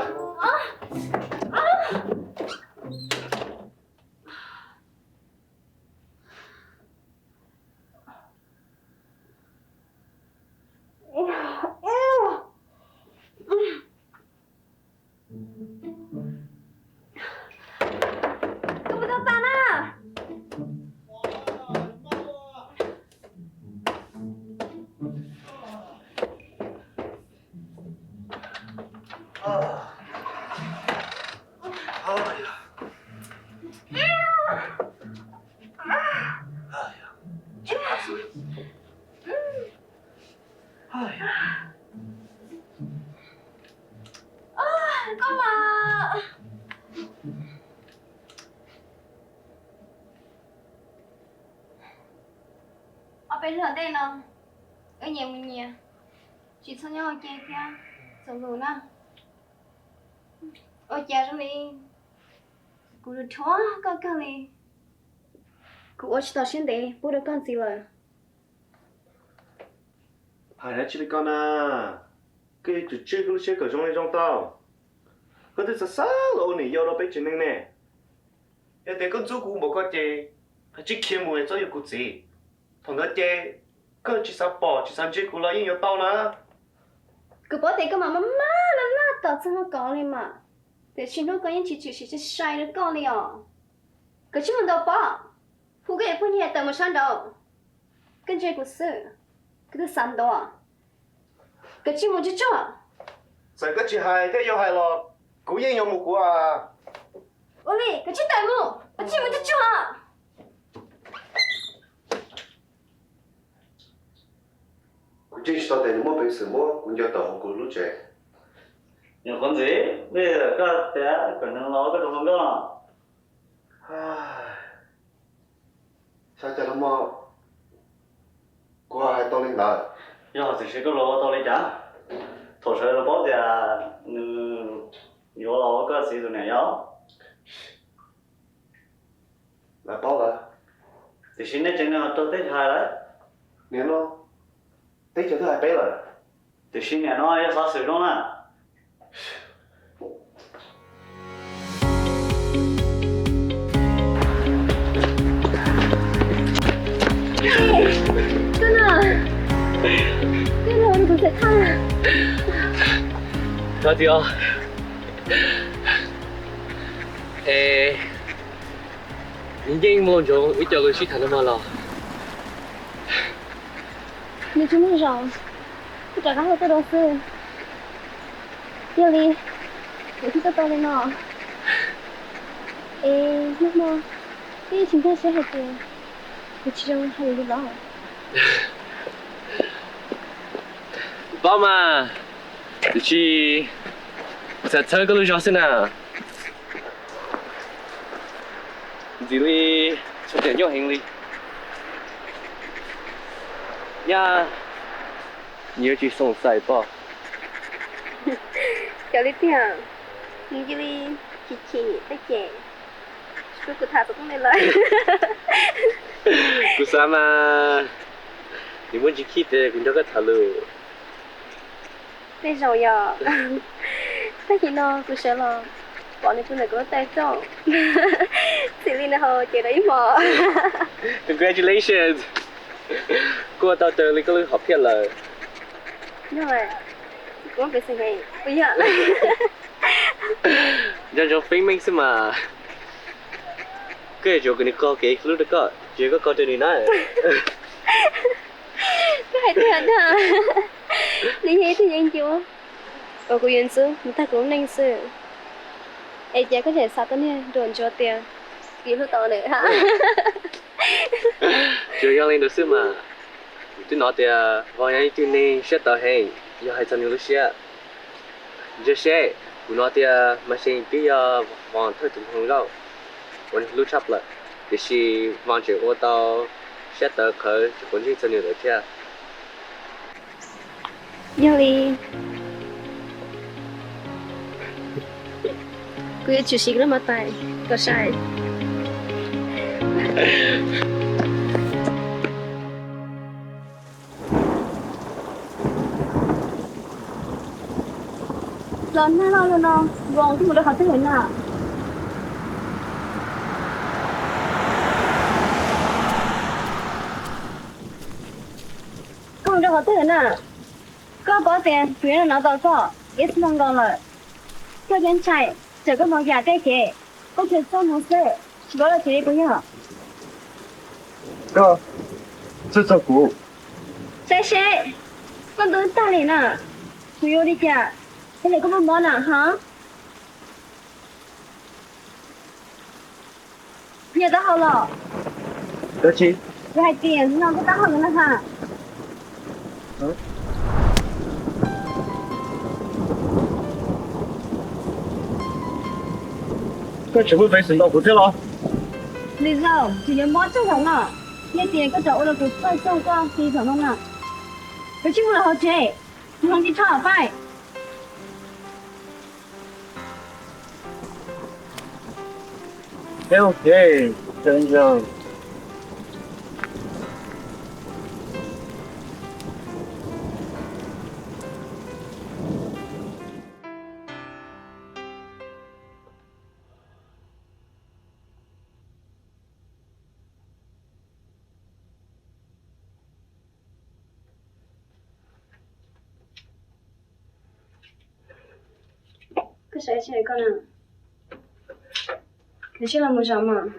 Koj mas. Ob peb hnub tom ntej no, wb nyias mus nyias, tsis txhob nyob ua ke thiab, txhob lus na. Ua cas zoo li kuv dhuav koj kawg li, kuv ua tsis tau siab ntev pub rau koj ntxiv lawm. Hais dab tsi li koj na, koj yuav tsum tswj koj lub siab kom zoo li zoo tau. Koj twb xav xav los ua niam yau rau peb tsev neeg ne. Yog tias koj ntxub kuv npaum ko ces koj cia li khiav mus txhob yuav kuv txiv. Thaum ntawd ces koj tsis xav pom tsis xav ntsia kuv los yeej yuav tau na. Kuv paub tias koj mas maj maj laj laj tos txog hnub ko li mas, tiam sis hnub ko yeej tsis tshwm sim sai sai rau koj li os. Koj tsis mus ntaus pob, hu koj cov phooj ywg tawm mus sab nraud. Koj ntsia kuv xwb, koj twb xav ntaus. Koj tsis mus tsuag tsuag. Txawm koj tsis hais thiab yuav hais los kuv yeej yuav mus kuv. Ua li koj tsis tawm mus, koj tsis mus tsuag tsuag. Kuv tseem tsis tau tias nws muaj peev xwm muab kuv nco tawm hauv kuv lub tsev. Nyuam qhuav ntxiv, vim koj tias kom nws los koj rau hluas nkauj. Xyov cas los mas kuv hais tau li ntawd. Yog tiam sis koj los ua tau li cas? Thaum sawv daws paub tias nws yuav los ua koj txiv tus niam yau. Lawv paub lawm. Tiam sis nej tsev neeg raug teb chaws lawm. Niam no, teb chaws twb hais peb lawm. Tiam sis niam no yog xov xwm zoo na. Koj na, koj los kuv txhais thaj. Thov txim os. Es nws yeej muaj ntsoov wb cov lus sib tham no mas los. Nws tsis muaj zog, kuv rov qab hu tuaj rau xwb. Yog li kuv thiaj tuaj tau li no. Es nag hmo twb tsis nkag siab hais tias kuv tsis zoo hais lus li los. Paub mas, tiam sis xav txhawb koj lub zog xwb na. Ntxim li txhua tiam nyob heev li. Nyab, nws yuav tsis xoom xaim pom. Cov li tiag, nws cia li chim chim tej ces tsis pub kuv tham xov tooj li lawm. Kuv xav mas, nws muaj ntsis khib tias kuv nrog koj tham lus. Tej zaum yog tag kis no kuv sawv los pom nws pw ntawm kuv lub taw rooj, txim li nws ho ces rau ib hmos. Congratulations. Kuj ua tau raws li koj lub hom phiaj lawm. Yog, kuv muaj peev xwm heev puas yog? Nco ntsoov feeb meej xwb mas. Koj yuav tsum kom nws qog kev hlub rau koj, tsis yog koj qog rau nws na. Koj hais tiag tiag, nws yog ib tug yeeb ncuab uas kuv yuav ntxub mus tag kuv lub neej xwb. Es cas koj tseem xav tau niag ruam ntsuav tias kuv yuav hlub tau nws hab? Tsuas yog li ntawd xwb mas. Kuv twb hnov tias Voos yog ib tug neeg siab tawv heev, yog hais txog nws lub siab. Ntsia seb, kuv hnov tias mas seev twb yog Voos thawj tus hluas nkauj uas nws hlub tshaj plaws, tiam sis Voos tseem ua tau siab tawv qhawv tsis quav ntsej txog nws lawm thiab. Yog li, kuv yuav tsum siv kuv lub mov tais kom sai. Los nag loj li no, Voos koj mus rau qhov twg lawm na? Koj mus rau qhov twg lawm na? Koj paub tias kuv yuav nov tau koj ib txhia nkaus lawm. Koj yeej ntshai, txawm koj mus yam tej ces koj tsuas txaj muag xwb, tsis paub dab tsi li puas yog? Koj txhawj txog kuv. Saib seb, koj ntub tag li na, kuv yuav ua li cas thiaj li koj muaj mob na ho? Yog taub hau los? Dab tsi? Yog hais tias no koj taub hau no na ha. Koj tseem muaj peev xwm ntaus kuv thiab los? Lwm zaus tseem yuav mob tsaug zog no, yog tias koj tseem ua rau kuv txhawj txog koj li zaum no na, koj cia li mus lawm hauv tsev, mus hauv ntsis tho pais. Ok, ok, Stranger. Koj xav tsis koj na, nws sib los mus zaum mas.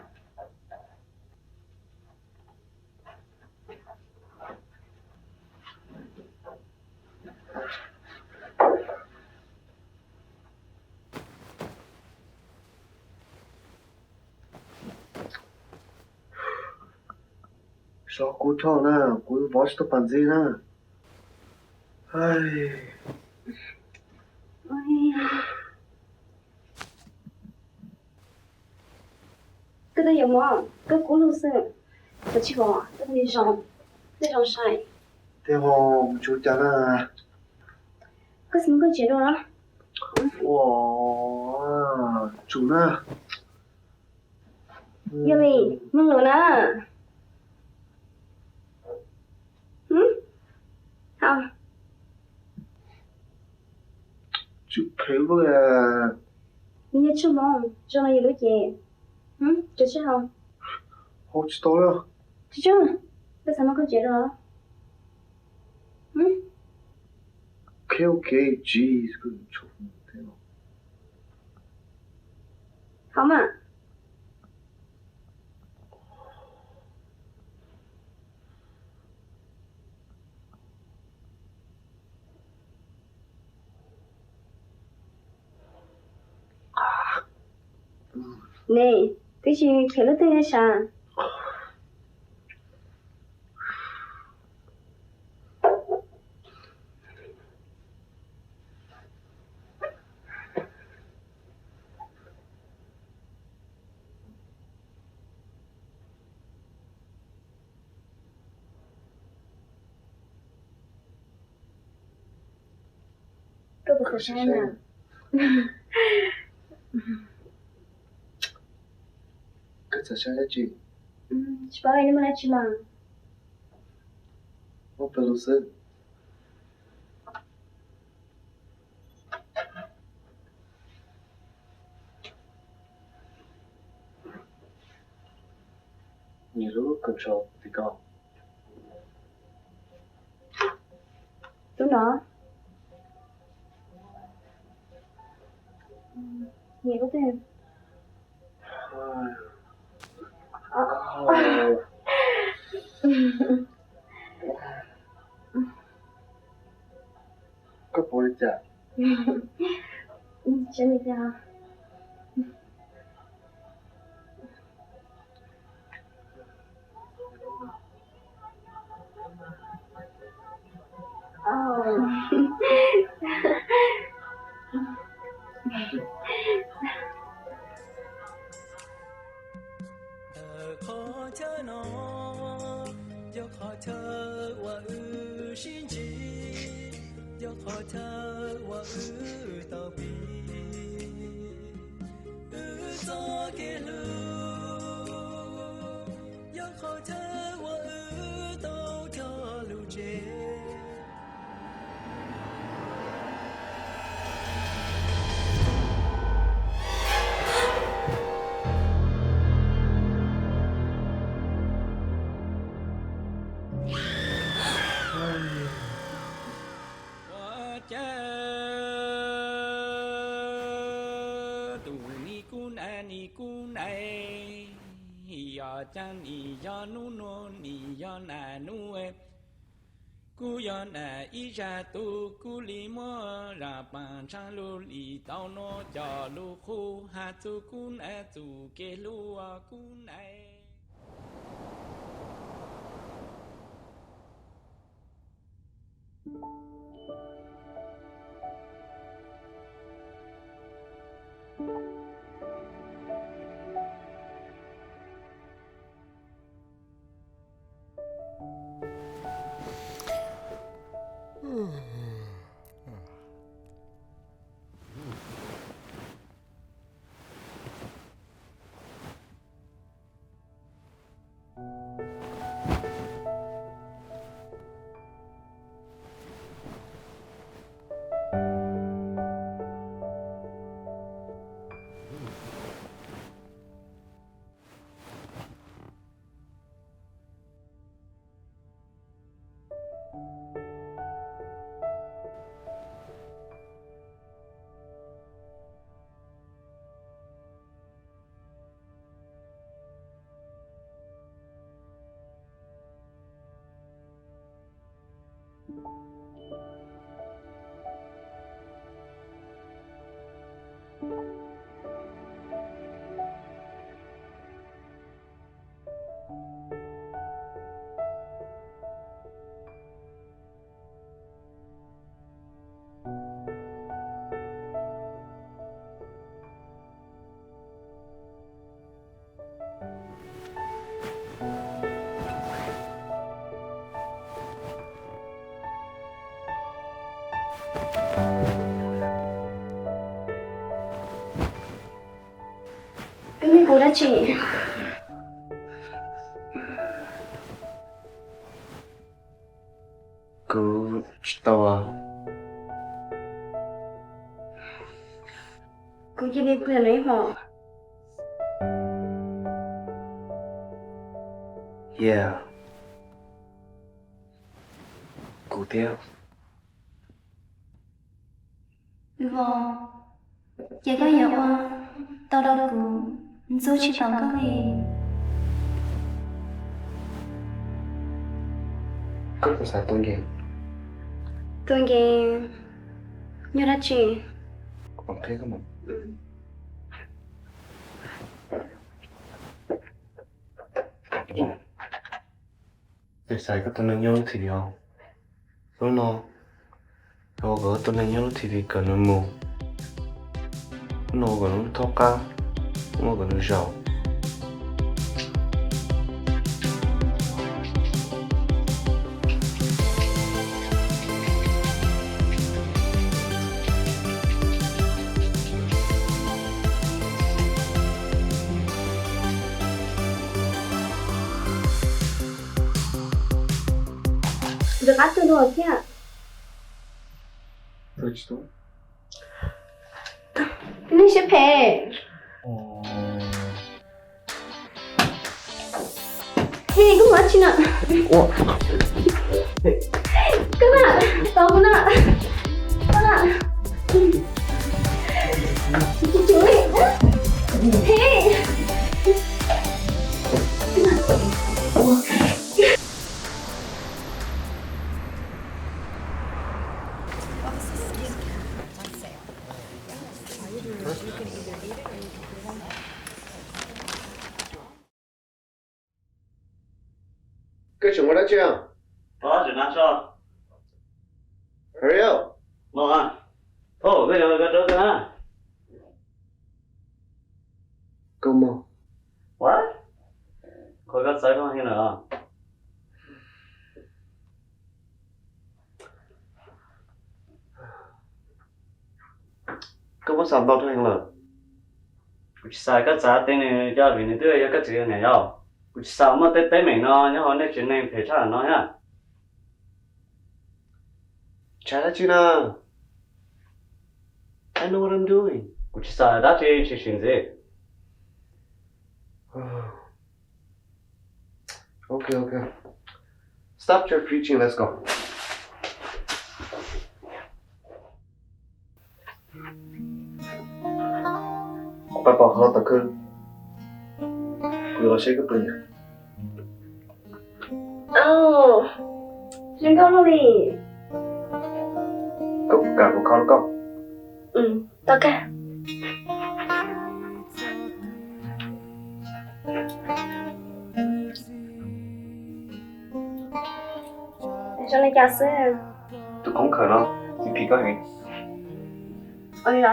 Sov kuv tho na, kuv vov tsis tau pas ntxiv na. Koj twb yuav mob, koj kub lug xwb, koj tsis vov, koj twb zoo, twb zoo sai. Tej ho mus tsuv cas na. Koj xav muab koj tsev dua los? Ua, tsum na. Yog li, mloog lus na. Hm? Hau. Tsum phem luaj. Nws yog tshuaj mob, zoo no yus lub cev. Hm, tsum tshuaj hau. Hau tsis tau li. Tsum tshuaj, koj xav muab koj tsev dua los? Hm? Ok, ok, jeez, koj tsum tshuaj thiab. Hau mas. Ne, twb tsis khiav lub twg ne sav. Koj puas txaus siab na? Koj txaus siab dab tsi? Tsis paub, nej muaj dab tsi mas. Muaj pawg lug xwb. Nyiam lub control ti ko. Lub no. Nyiam lub twg? Koj pom li cas? Tsis ua li cas. Qhov chaw no yog qhov chaw uas wb sib ntsib, yog qhov chaw uas wb tau pib wb txoj kev hlub, yog qhov chaw uas wb tau cog lus tseg. Ua cas tus nis kub nais nis kub nais, yog cas nim yog nub nua nim yog nas nub, kuv yog nas ib zaj tug kuv li muab zaj pas ntshaj lug li tau nua cog lug qhub has txug kub nais txug kev hlub kub nais. Koj nug kuv dab tsi? Kuv tsis tau. Kuv cia li pliag los ib hmos. Yeah, kuv thiab. Vauv, ces koj yuav ua tau rau kuv ntxub tsis tau koj li. Koj puas xav tua nkees? Tua nkees yog dab tsi? Kuv mam qhia koj mas. Ces xaiv koj tus neeg nyob lub T V os. Hnub no, ua kom koj tus neeg nyob lub T V kom nws mus. Hnub no ua kom nws thaub qab, hnub no kom nws zaum. Nws qab tuaj dua thiab. Nej siab phem. Hej, koj mus dab tsi na? Koj na, tos kuv na. Koj na. Hej. Koj tseem ua dab tsi? Hurry up. Koj mus. What? Qhov koj txawv dhau heev lawm. Koj muab xav ntau dhau heev lawm. Kuv tsis xav koj txav tej nws coj vim nws twb yog koj txiv niam yom. Kuv tsis xav muaj tej teeb meem no nyob hauv nej tsev neeg phem tshaj no thiab. Tsis hais dab tsi na. I know what I'm doing. Kuv tsis xav hais dab tsi, tsis sim ntxiv. Okay, okay. Stop your preaching, let's go. Kuv pab pom qhov no tom khw, kuv yuav los saib koj pw na. Zoo nkauj luaj li. Koj puas kam kuv kho rau koj? Tau kawg. Zoo li cas xwb? Tus khoob khawm no, txiv phim koj heev. Ua li los?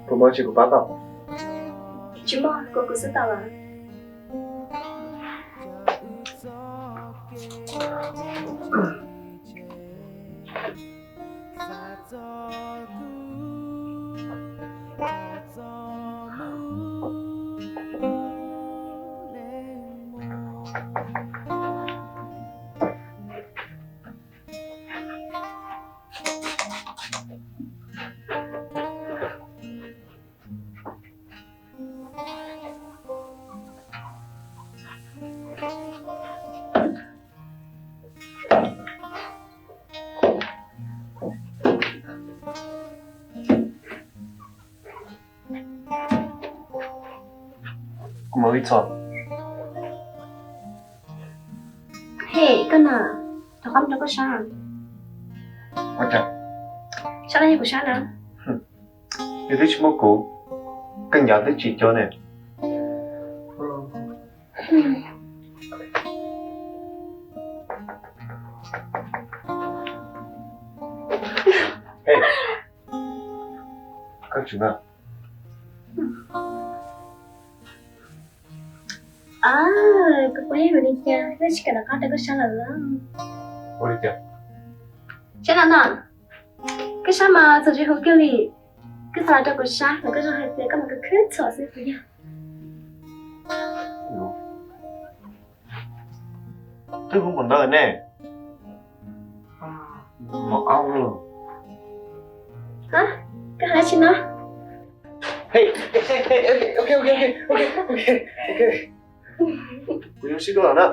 Puas muaj dab tsi kuv pab tau? Tsis muaj, kuv xwb tau lawm. Kuv mam li txog. Hey, koj na, rov qab rau koj sab. Ua cas? Sab no yog kuv sab na. Yog twb tsis muaj kuv, koj ncav twb tsis cuag ne. Hey, koj tseem na. Kuv pom yog vim li cas koj tsis kam rov qab rau koj sab lawm los? Ua li cas? Sab no no, koj sab mas txog tsis hu kiag li. Koj xav rau kuv sab los koj zoo hais tias koj mas kuv khwb txhom xwb puas yog? Twb hu npaum ntawd ne. Mos aub lauj. Ha, koj hais dab tsi no? Hey, hey, hey, hey, ok, ok, ok, ok, ok, ok. Kuv yuav sib dua lawm na.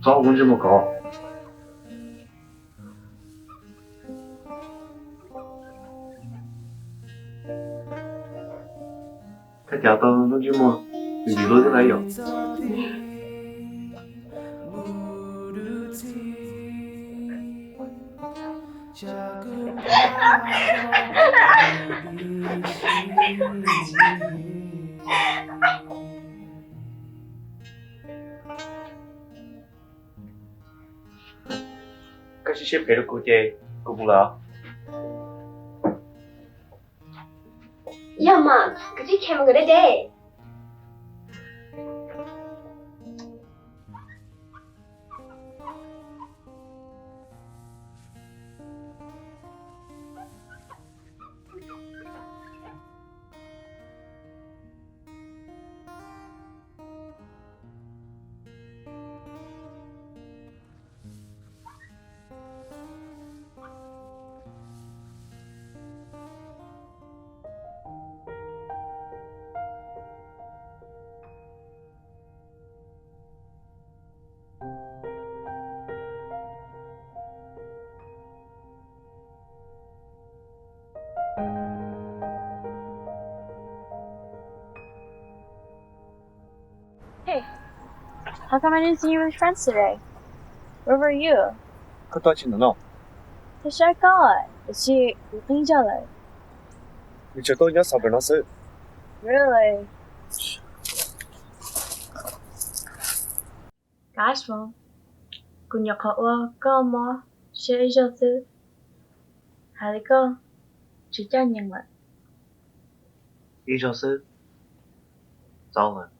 Txhob ua lub ntsej muag kov. Koj cav tau lub ntsej muag vim lub twb lawm yom. Koj tsis siab phem rau kuv ces kuv mus lawm. Yog mas, kuv twb khe mus nkawd deb deb. Hey, how come I didn't see you with friends today? Where were you? Koj twb tsis ntawm no. Twb saib koj, tiam sis kuv qee zaug lawm. Nws tsuas tuaj nyob Summer no xwb. Really? Kav Foom, kuv nyuam qhuav ua koj mob siab ib zaug xwb, hais li koj tsis caj nyeem lawm. Ib zaug xwb, txaus lawm.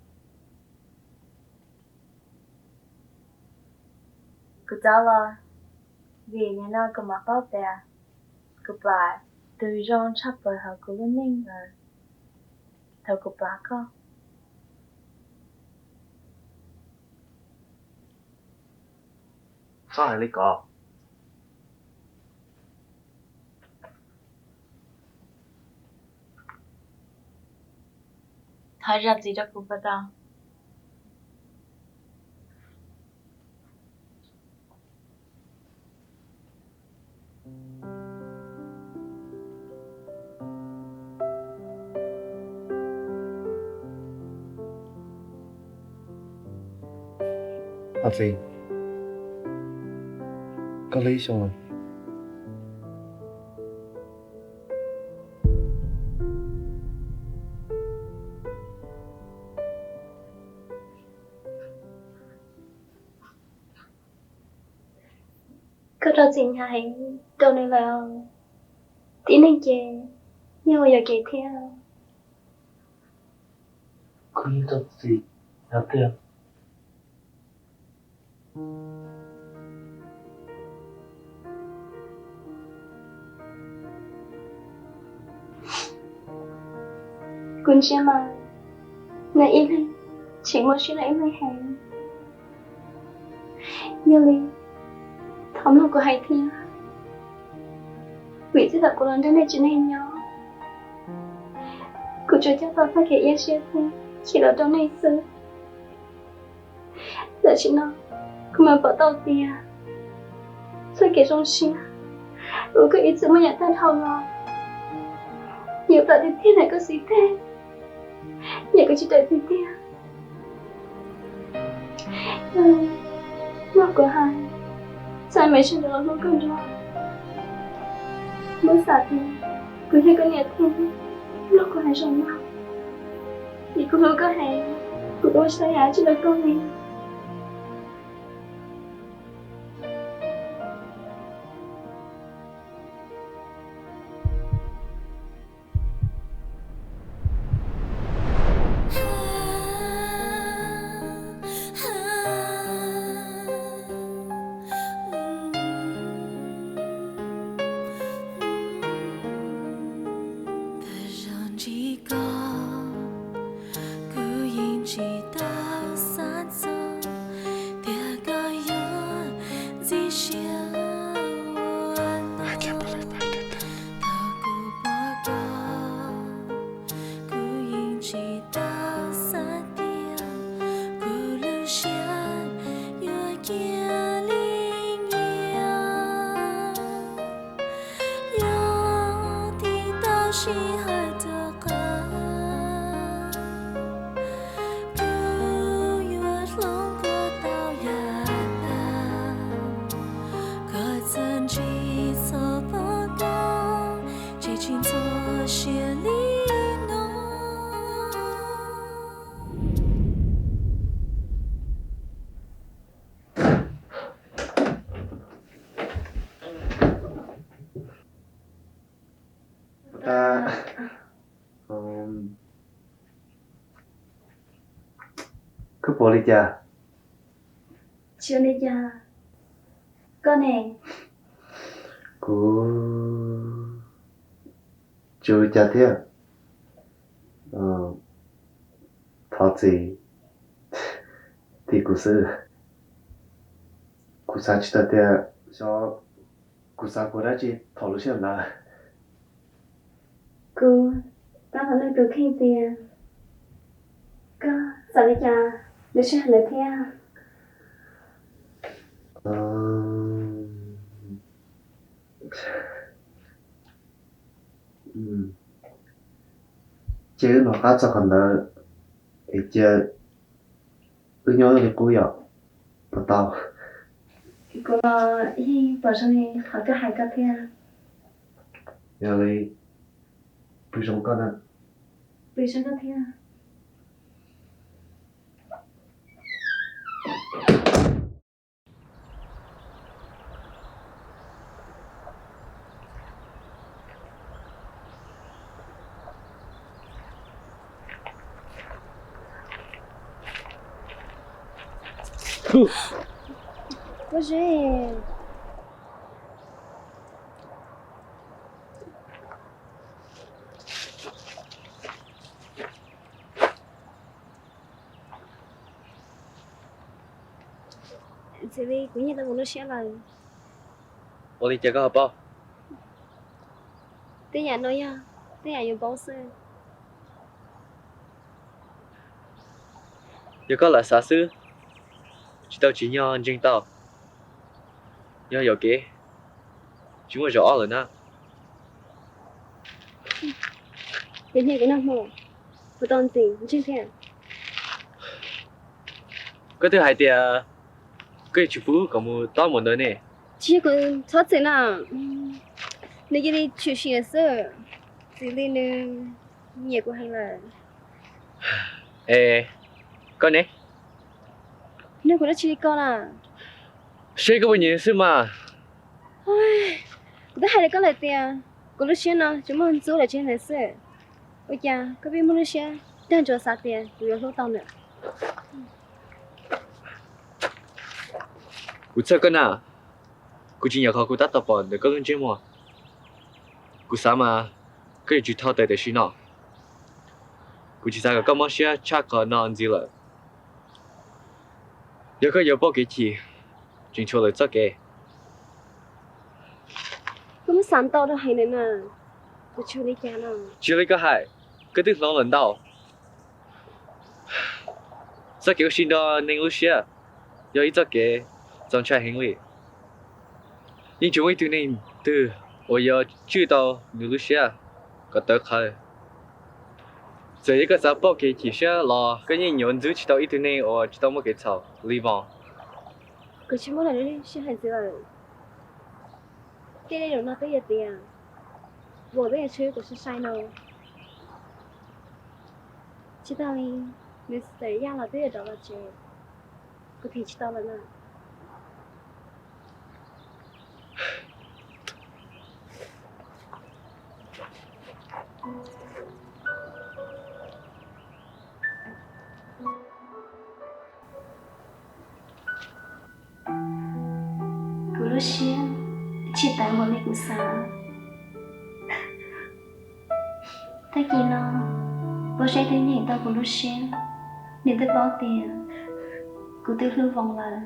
Kuv txaus los, vim nim no kuv mam paub tias kuv pom tus zoo tshaj plaws hauv kuv lub neej lawm thaum kuv pom koj. Txhob hais li ko. Thov zam txim rau kuv puas tau? Ab txiv, koj hlub ib xyoos lawm. Koj rau txim hnyav heev rau nws lawm. Tib neeg ces yeej ua yuam kev thiab. Kuv yeej rau txim hnyav tiag. Kuv ntsia mas nws ib leeg tseem muaj siab rau ib leeg heev. Yog li, thov mloog kuv hais thiab, vim txij thaum kuv los nrog nej tsev neeg nyob, kuv tsuas coj tau txoj kev iab siab thiab chim los rau nej xwb. Tam sim no kuv mam pom tau tias txoj kev zoo siab uas koj ib txwm muaj nyiam tag dhau los, yuav plam tiag tiag ntawm koj xib teg, nyiam koj tsis tawm tiag tiag. Mloog kuv hais, txawm Maiv sawv ntxov los hlub koj dua, muab xav tias kuv yog koj niam thiab, mloog kuv hais zoo mloog, vim kuv hlub koj heev, kuv ua tsis tau yam dab tsi rau koj li. Kuv yeej tsis tau xav txog tias koj yuav ntxim siab ua luaj. Thaum kuv pom koj, kuv yeej tsis tau xav tias kuv lub siab yuav cia li nyias. Yog tig tau sij hawm rov qab, kuv yuav hloov koj tau yav tas. Koj txawm ntsib txoj pom koj, ces tsis ntxhov siab li no. Koj puas li cas? Tsis ua li cas. Koj ne? Kuv tsis ua li cas thiab. Thov txim, tim kuv xwb. Kuv xav tsis tau tias xyov kuv xav kuv dab tsi thaum lub sij hawm ntawd. Kuv tab tom nug tus kheej tias koj xav li cas lub sij hawm ntawd thiab. Cia wb mus qab txog qhov ntawd es cia wb nyob li qub yom, puas tau? Kuv los yeej pom zoo li qhov koj hais ko thiab. Yog li, pw zoo koj na. Pw zoo koj thiab. Pob zeb. Txawm li kuv nyiag tau kuv lub siab lawm. Ua li cas koj ho paub? Tej yam no yog tej yam yuav paub xwb. Yog koj lam xav xwb, tsis tau tsim nyog ntseeg tau. Yog yuam kev, tsis muaj zaum ob lawm na. Ces niag kuv nag hmo, kuv tau ntxim ntseeg thiab. Koj twb hais tias koj yuav tsis pub kom mus tob mus ntawd ne. Tsis yog kuv txhob txwm na, nws cia li tshwm sim lawm xwb, txwm li nws nyiam kuv heev lawm. Es koj ne? Nws kuv dab tsi li ko na? Seb koj puas nyiam xwb mas. Kuv twb hais rau koj lawm tias kuv lub siab no tsuas muaj ntxub lawm tsev ntawd xwb. Ua cas koj pheej muaj lub siab dag ntsuav xav tias kuv yuav hlub tau nws? Kuv txhawj koj na, kuv tsis nyiam qhov kuv tab tom pom ntawm koj lub ntsej muag. Kuv xav mas koj yuav tsum tau tawm tam sim no. Kuv tsis xav kom koj mob siab tshaj qhov no ntxiv lawm. Yog koj yuav pauj kev chim, tseem tshuav lwm txoj kev. Koj muab xav ntau rau heev lawm na, kuv tsis ua li cas no. Tsis yog li koj hais, koj twb hloov lawm ntau. Txoj kev ua si nrog neeg lub siab yog ib txoj kev txaus ntshai heev li. Yeej tsis muaj ib tug neeg twg uas yuav tswj tau nws lub siab kom tawv qhawv. Txawm yog koj xav pauj kev chim siab los koj yeej yuav ntxub tsis tau ib tug neeg uas tsis tau muaj kev txhaum li Voos. Kuv tsis muaj lwm lub sij hawm ntxiv lawm. Tej zaum no twb yog tias Voos twb yog tshwj kuv sai sai no. Tsis tas li, nws txawm yaj los twb yuav rov los tsev, kuv them tsis tau lawm na. Kuv lub siab tsis tawv npaum li kuv xav. Tag kis no, Pob Zeb twb nyeem tau kuv lub siab, nws twb paub tias kuv twb hlub Voos lawm.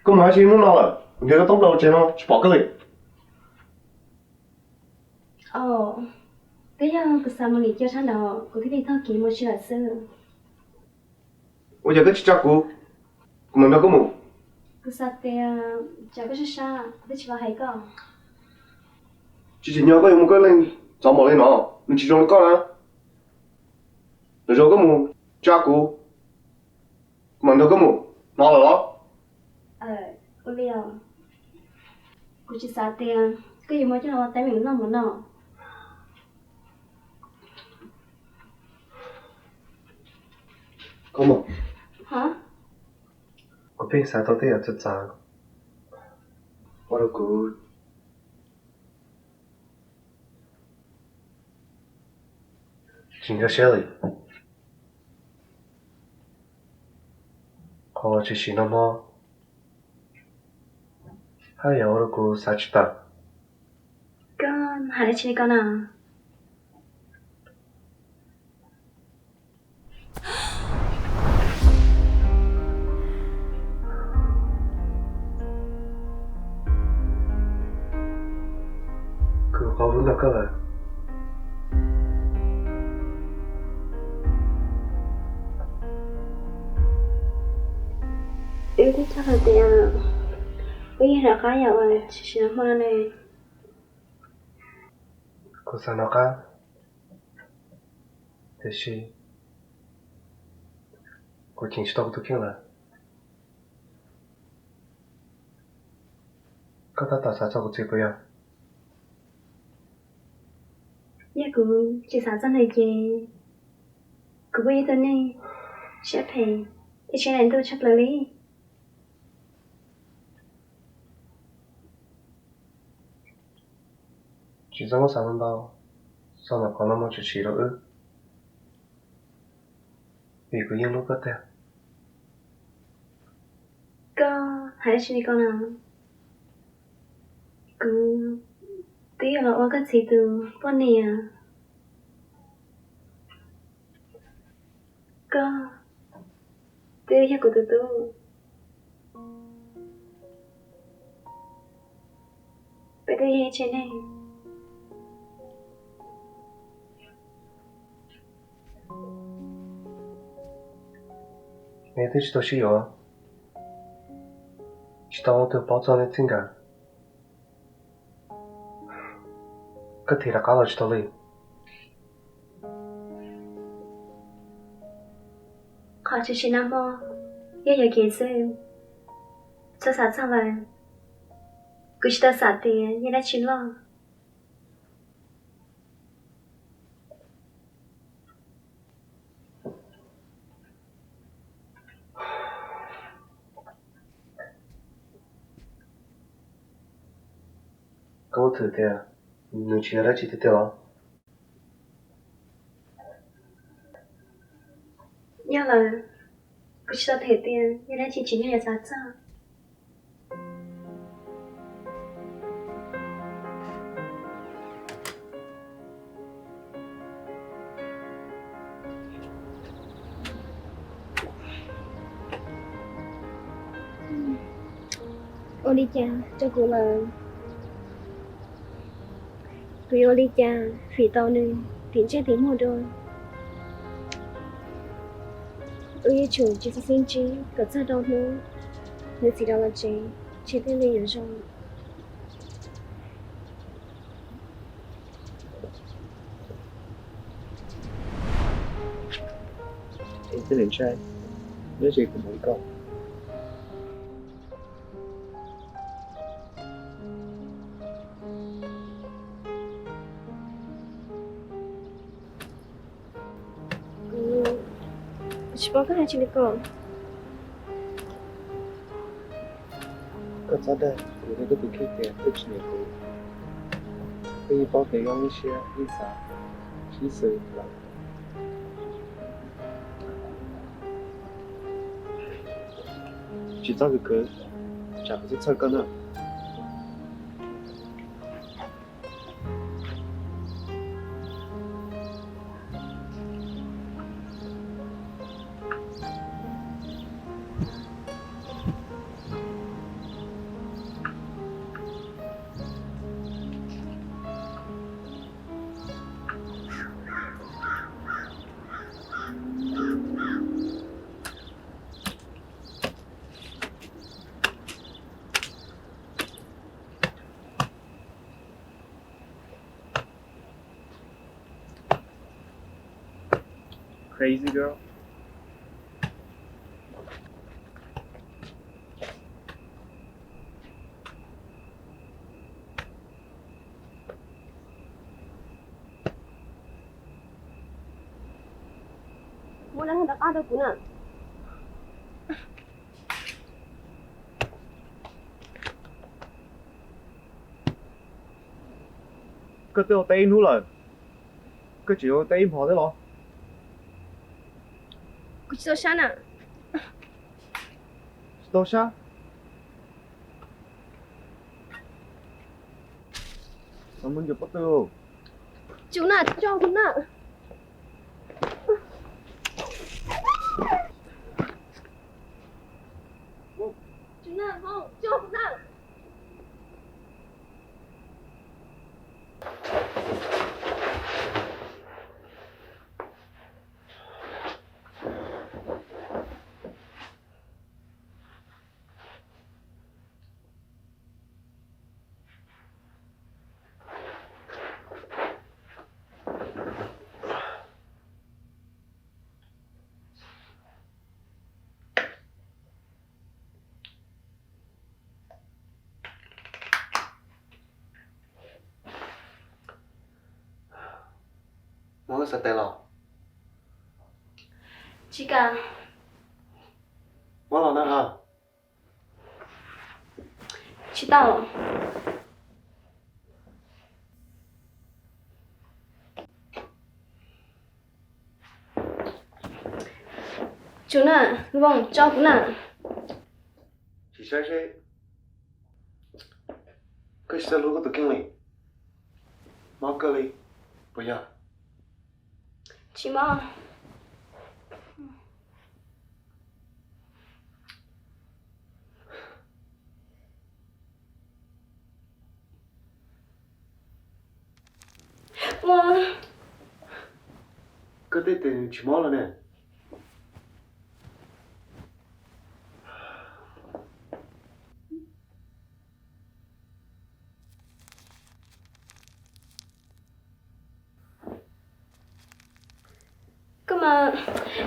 Koj mus dab tsi hnub no lawm, kuv nrhiav koj toob plaws tsev no tsis pom koj li. Twb yog kuv xav mus lim cia sab nraud, kuv thiaj li taug kev mus tsis lawm xwb. Ua cas koj tsis tsa kuv, kuv mam nrog koj mus. Kuv xav tias tsam koj sab sab, kuv thiaj tsis los hais koj. Tsis tsim nyog koj yuav mus koj leej txov npaum li no, nws tsis zoo li koj na. Lwm zaus koj mus tsa kuv, kuv mam nrog koj mus, hnov lawm los? Ua li os, kuv tsis xav tias koj yuav muab coj los ua teeb meem noj mov no. Koj mus. Kuv pheej xav tau tej yam txawv txawv, ua rau kuv tsis nkag siab li. Qhov tshwm sim nag hmo haj yam ua rau kuv xav tsis tawm. Koj hais dab tsi li ko na? Kuv qhov hlub nrog koj lawm. Wb twb txog lawm tias wb yuav rov qab yam uas tshwm sim nag hmo no ne. Kuv xav nov qab, tiam sis kuv ceev tsis tau kuv tus kheej lawm. Koj tab tom xav txog kuv txiv puas yog? Yog kuv tsis xav txog nws ces kuv kuj yog ib tug neeg siab phem thiab siab daim ntuj tshaj plaws li. Tsis txhob muab xav ntau ntau, txog ntawm qhov no mus tsis tsim rau wb, vim kuv yeej hlub koj tiag. Koj hais dab tsi li ko na? Kuv twb yuav los ua koj txiv tus poj niam. Koj twb yog kuv tus tub. Peb twb yog ib tsev neeg. Neb twb tsis tau sib yuav, tsis tau ua tus paub txog nej txij nkawm. Koj tig rov qab los tsis tau li. Qhov tshwm sim nag hmo yeej yuav kev xwb. Txhob xav txog lawm. Kuv tsis tau xav tias yog dab tsi loj. Koj muab thwm tias nws tsis yog dab tsi tiag tiag los? Yog lawm, kuv tsis tau them tias yog dab tsi tsim nyog yuav xav txog. Ua li cas rau kuv lawm? Kuv yuav ua li cas fim tau nws tim ntsej tim muag dua? Wb yuav tsum tsis txhob sib ntsib kom txog rau hnub nws txiv rov los tsev, ntshe thiaj li yuav zoo. Es thiaj li ntshai, nyob ze kuv mus li koj. Kuv tsis paub koj hais tsi li ko. Koj txhob dag, kuv yog koj tus kheej tiag, koj tsis nyiam kuv. Koj yeej paub tias yog lub siab ib txav sib xws lawm. Tsis txhob khwv khwv, tsam kuv txhob txhawj koj na. Crazy girl. Muab lawv rov qab rau kuv na. Koj twb ua teb ib hnub lawm, koj tseem yuav ua teb ib hmo thiab los? Kuv tsis tau sab na. Tsis tau sab? Xav mus ncua pob tw. Tsum na, tso kuv na. Tsum na, ho, tso kuv na. Xav tes los? Tsis kam. Muab los na ha. Tsis tau. Tsum na, Voos, tso kuv na. Tsis saib seb koj tsis txawj hlub koj tus kheej li, mob kawg li puas yog? Tsis mob. Koj tej tes tsis mob los ne? Koj mas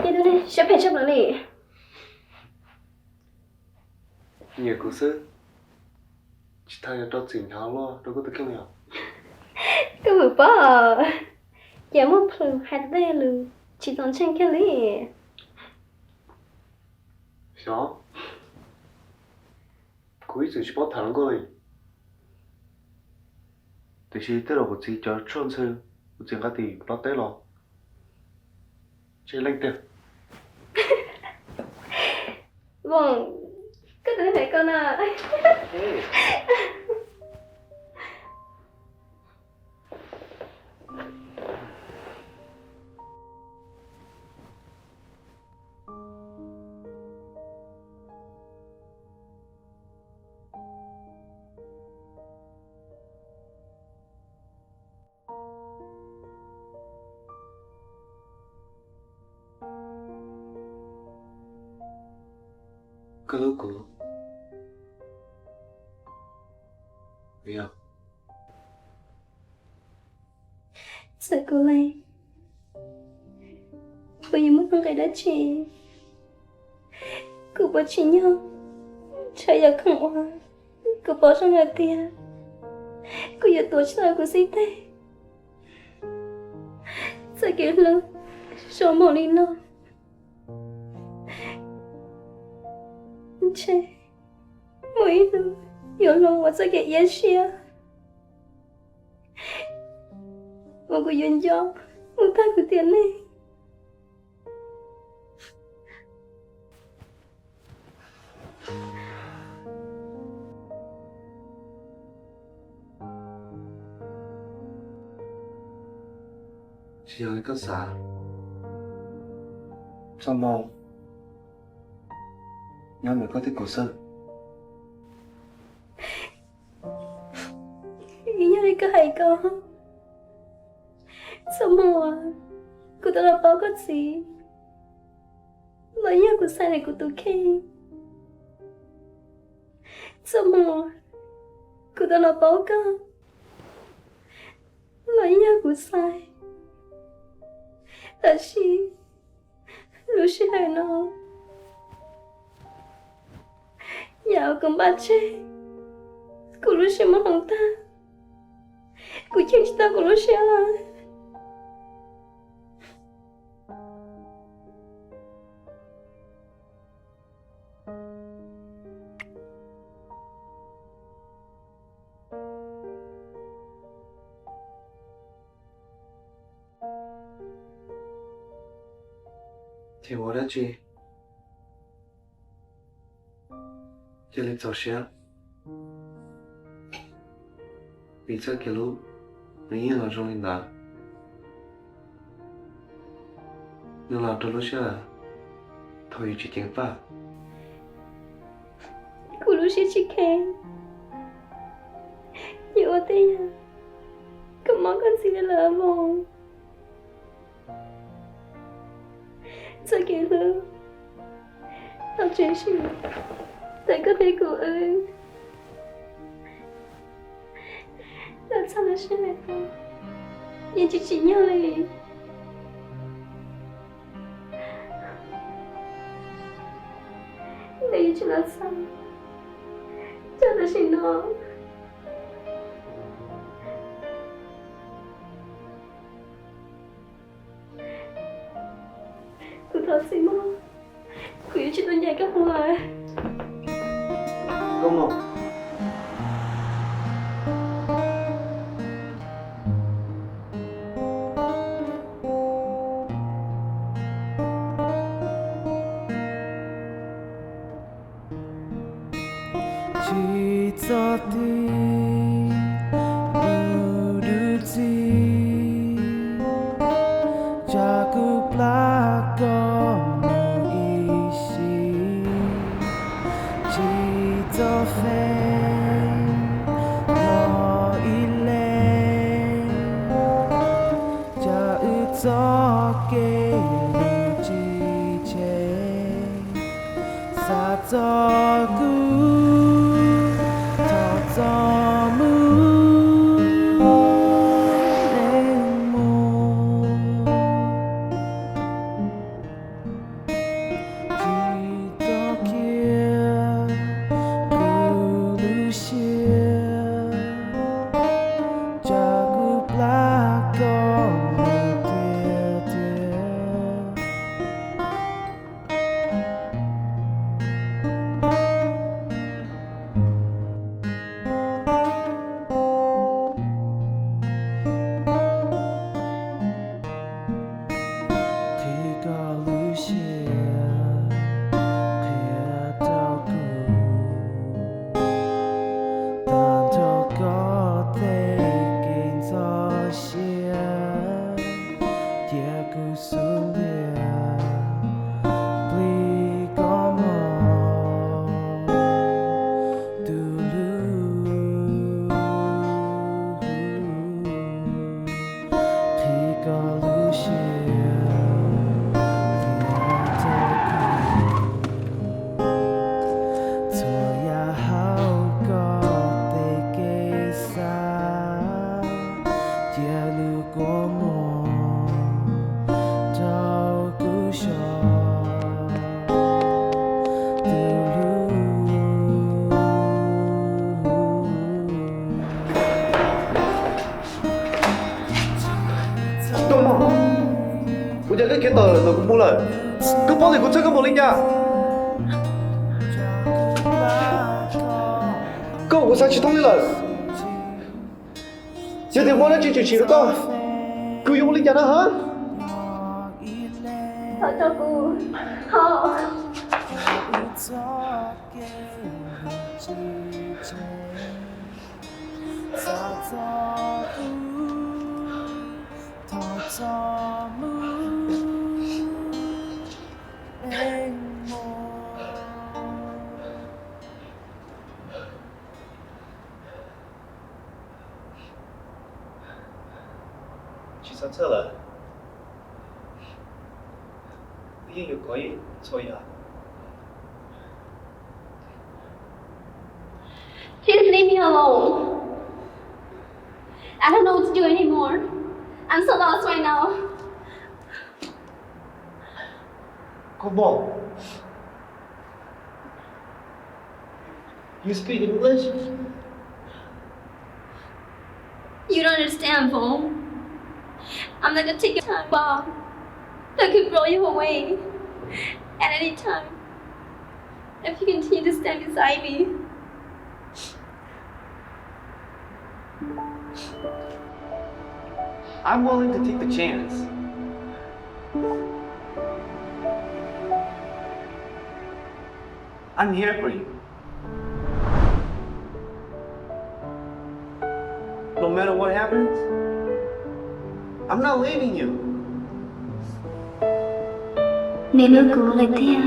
yog tus neeg siab phem tshaj plaws li. Nyiam kuv xwb, tsis tas yuav rau txim hnyav luaj rau koj tus kheej li os. Koj puas paub, ces muaj plhus hais tej lus tsis txaus ntseeg kiag li. Xyov, kuv ib txwm tsis paub tham hluas nkauj li, tiam sis tej zaum kuv txiv cov tshuaj ntxhw, kuv txiv nqa tim Nplog teb los, tsis leej twg. Voos, koj twb hais koj na. Koj hlub kuv puas yog? Txawm kuv lees, kuv yuav muaj nuj nqis dab tsi, kuv puas tsim nyog, ntshe yog khoom uas kuv pom zoo hais tias kuv yuav tuav tsis tau kuv xib teg. Txoj kev hlub zoo npaum li no, ntshe muaj ib hnub yuav hloov ua txoj kev iab siab uas kuv yuav nco mus tag kuv tiam neej. Tsis yog li koj xav, txoj hmoo nyob ntawm koj thiab kuv xwb. Yog li koj hais ko, txoj hmoo uas kuv tau los paub koj txiv los yog kuv xaiv ntawm kuv tus kheej. Txoj hmoo uas kuv tau los paub koj los yog kuv xaiv. Tab sis lub sij hawm no, yam uas kuv npaj tseg, kuv lub siab muab hloov tag, kuv cheem tsis tau kuv lub siab lawm. Tsis ua dab tsi, cia li txaus siab, vim txoj kev hlub nws yeej los zoo li ntawd, nws los rau lub sij hawm thaum yus tsis ceev faj. Kuv lub siab tsis kheev, yog ua tej yam kom mob koj ntxiv li lawm Voos. Txoj kev hlub tau tshwm sim ntawm koj thiab kuv wb, los txog lub sij hawm no yeej tsis tsim nyog li. Nws yuav tsis los txog, coj tam sim no. Txiv Mog, kuv yuav tsis tau ncaim koj mus lawm. Koj Mog. Tsis txhob tig, du du txiv, tsam kuv plab koj mus ib sim. Tsis txhob feeb, los ib leeg, tsam wb txoj kev lus tsis tseg. Xav txog kuv, thov txhob mus, leej muam. Tsis txhob khiav kuv lub siab, tsam kuv plab koj mus tiag tiag. Qhia koj lub siab, qhia rau kuv, tag nrho koj tej kev ntxhov siab, cia kuv xub ntiag plig koj mog, tus hlub. Qhia koj lub siab, qhia rau kuv, txhua yam hauv koj tej kev xav, cia lub kua muag rau kuv so, tus hlub. Koj Mog, ua cas koj khiav tawm ntawm kuv mus lawm? Koj paub tias kuv txhawj koj npaum li cas. Koj ua kuv xav tsis thoob li lawm. Yog tias muaj dab tsi tshwm sim rau koj, kuv yuav ua li cas na ha? Thov tso kuv, thov. Tsis txhob txhawj lawm, wb yeej yuav kov yeej txhua yam. Please leave me alone. I don't know what to do anymore. I'm so lost right now. Koj Mog, you speak English? You don't understand, Phong. I'm not gonna take your time, Phong. That could blow you away at any time if you continue to stand beside me. I'm willing to take the chance. I'm here for you. No matter what happens, I'm not leaving you. Nws hlub kuv lawm thiab.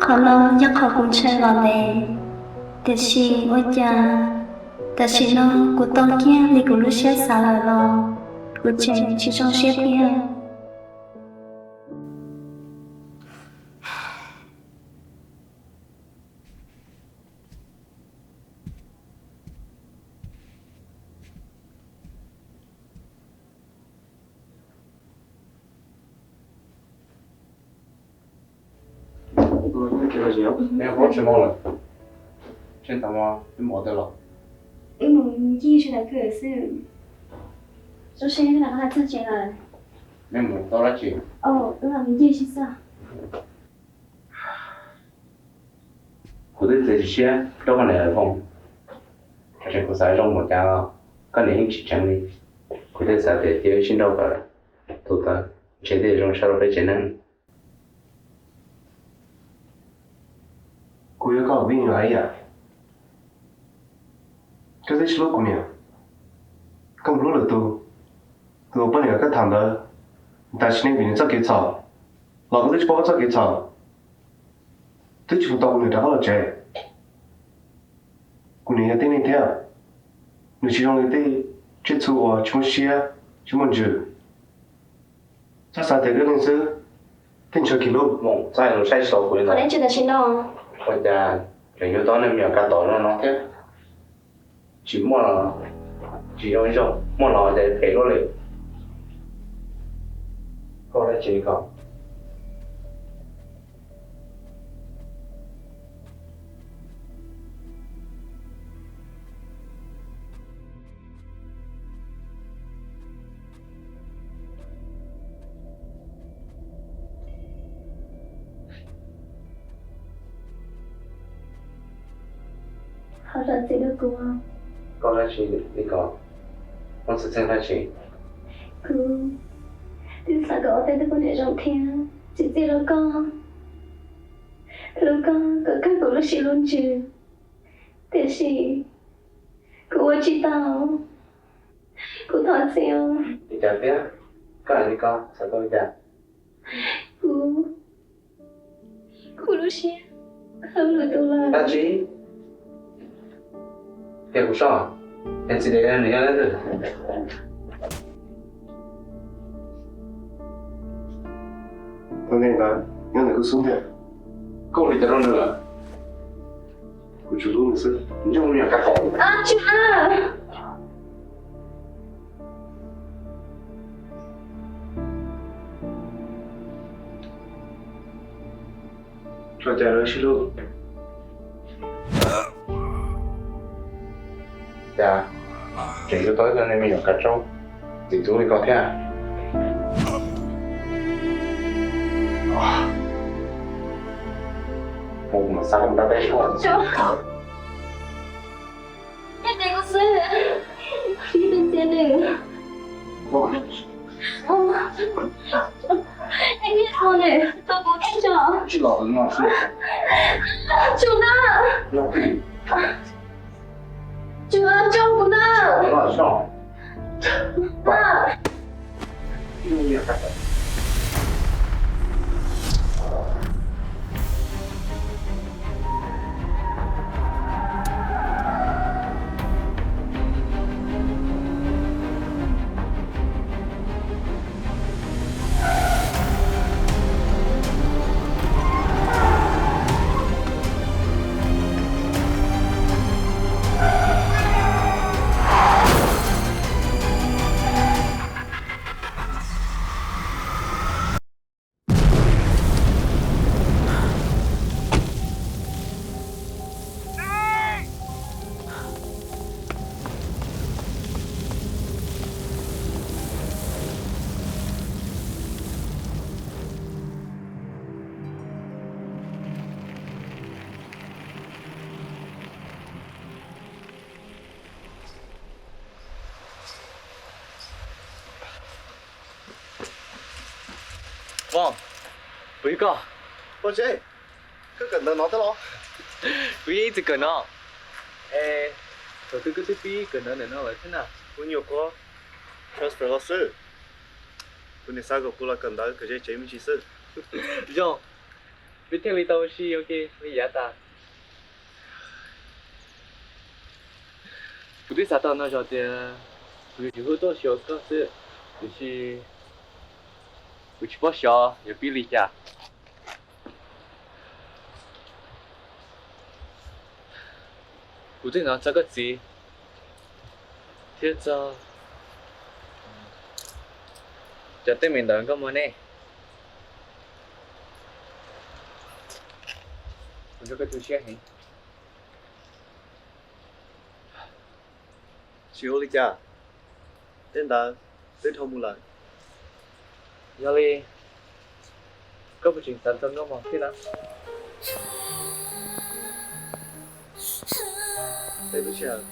Qhov no yog qhov kuv ntshaw los ntev, tiam sis ua cas tam sim no kuv tau kiag li kuv lub siab xav lawm los kuv tseem tsis zoo siab thiab. Neb ua plaub tsib moos lawm, seb tau twb mus ua twg los? Wb mus ncig sawv daws kawm xwb. Zoo siab hnub no koj txog tsev lawm. Neb mus tau dab tsi? Wb los mus ncig sib txog. Kuv twb txiav tsis siab rau koj niam lawm Foom, tab sis kuv xav zoo mus cas koj niam yeej tsis tseev li. Kuv thiaj xav tias cia wb sib nrauj kom tau tawv, ntshe thiaj zoo tshaj rau peb tsev neeg. Kuv yog koj vij nyob ib yam, koj twb tsis hlub kuv niam, koj mus hlub lwm tus. Tus poj niam koj tham ntawd, tas sim neej vim nws txoj kev txhaum los koj twb tsis paub koj txoj kev txhaum, twb tsis mus tos kuv niam rov qab los tsev. Kuv niam yog tib neeg thiab, nws tsis zoo li tej tsiaj txhu uas tsis muaj siab, tsis muaj ntsws. Txhob xav tias wb leej xwb thiaj ntshaw kiag lub moo txaij los saib xyuas kuv li ntawd. Ua cas tseem yuav tau nej me nyuam kav tom no no thiab. Tsis muaj los tsis zoo zoo, muaj los ces phem luaj li. Koj dab tsi ko? Ho zam txim rau kuv. Koj dab tsi li ko? Muaj xwm txheej dab tsi? Kuv twb xav kom ua tej tug poj niam zoo thiab tsim txiaj rau koj, hlub koj kom kawg kuv lub siab lub ntsws, tiam sis kuv ua tsis tau. Kuv thov txim os. Li cas thiab? Koj hais li ko xav tau li cas? Kuv, kuv lub siab hlub lwm tus lawm. Dab tsi? Qhia kuv soj, es txiv dev nws yog leej twg? Tus neeg ntawd nyob ntawm kuv xub ntiag. Koj ua li cas rau nws lawm? Kuv tsuas hlub nws xwb. Nyob me nyuam kav tom. Tsis, tso cai lawv sib hlub. Cas tseem yuav tau ib tug me nyuam kav tsaub txiv tub li koj thiab? Mus mas xa mus dab peb suab. Ib teg kuv xwb, ib teg ntxias nws. Ib teg ntxias nws, tos kuv tso. Tsis los no xwb. Tsuas na. Tsuas tso kuv na. Tsuas na. Vaughn, puas yog koj? Pob Zeb, koj kawm ntawv no thiab los? Kuv yeej ib txwm kawm no. Es thaum twg koj twb pib kawm ntawv ntawm no lawm thiab na? Kuv nyuam qhuav transfer los xwb. Kuv niam xav kom kuv los kawm ntawv kawm ze tsev me ntsis xwb. Zoo, peb thiaj li tau ua si ua ke li yav tas. Kuv twb xav tau no zog tias kuv yuav tsum hu tuaj xyuas koj xwb, tiam sis kuv tsis paub xyov yuav pib li cas. Kuv twb hnov txog koj txiv thiab txog cov teeb meem ntawm nkauj muag nej. Kuv nrog koj tu siab heev. Tsis ua li cas, tej ntawd twb dhau mus lawm. Yog li, Koj puas tseem xav txog nkauj mog tij laug? Peb lub sij hawm.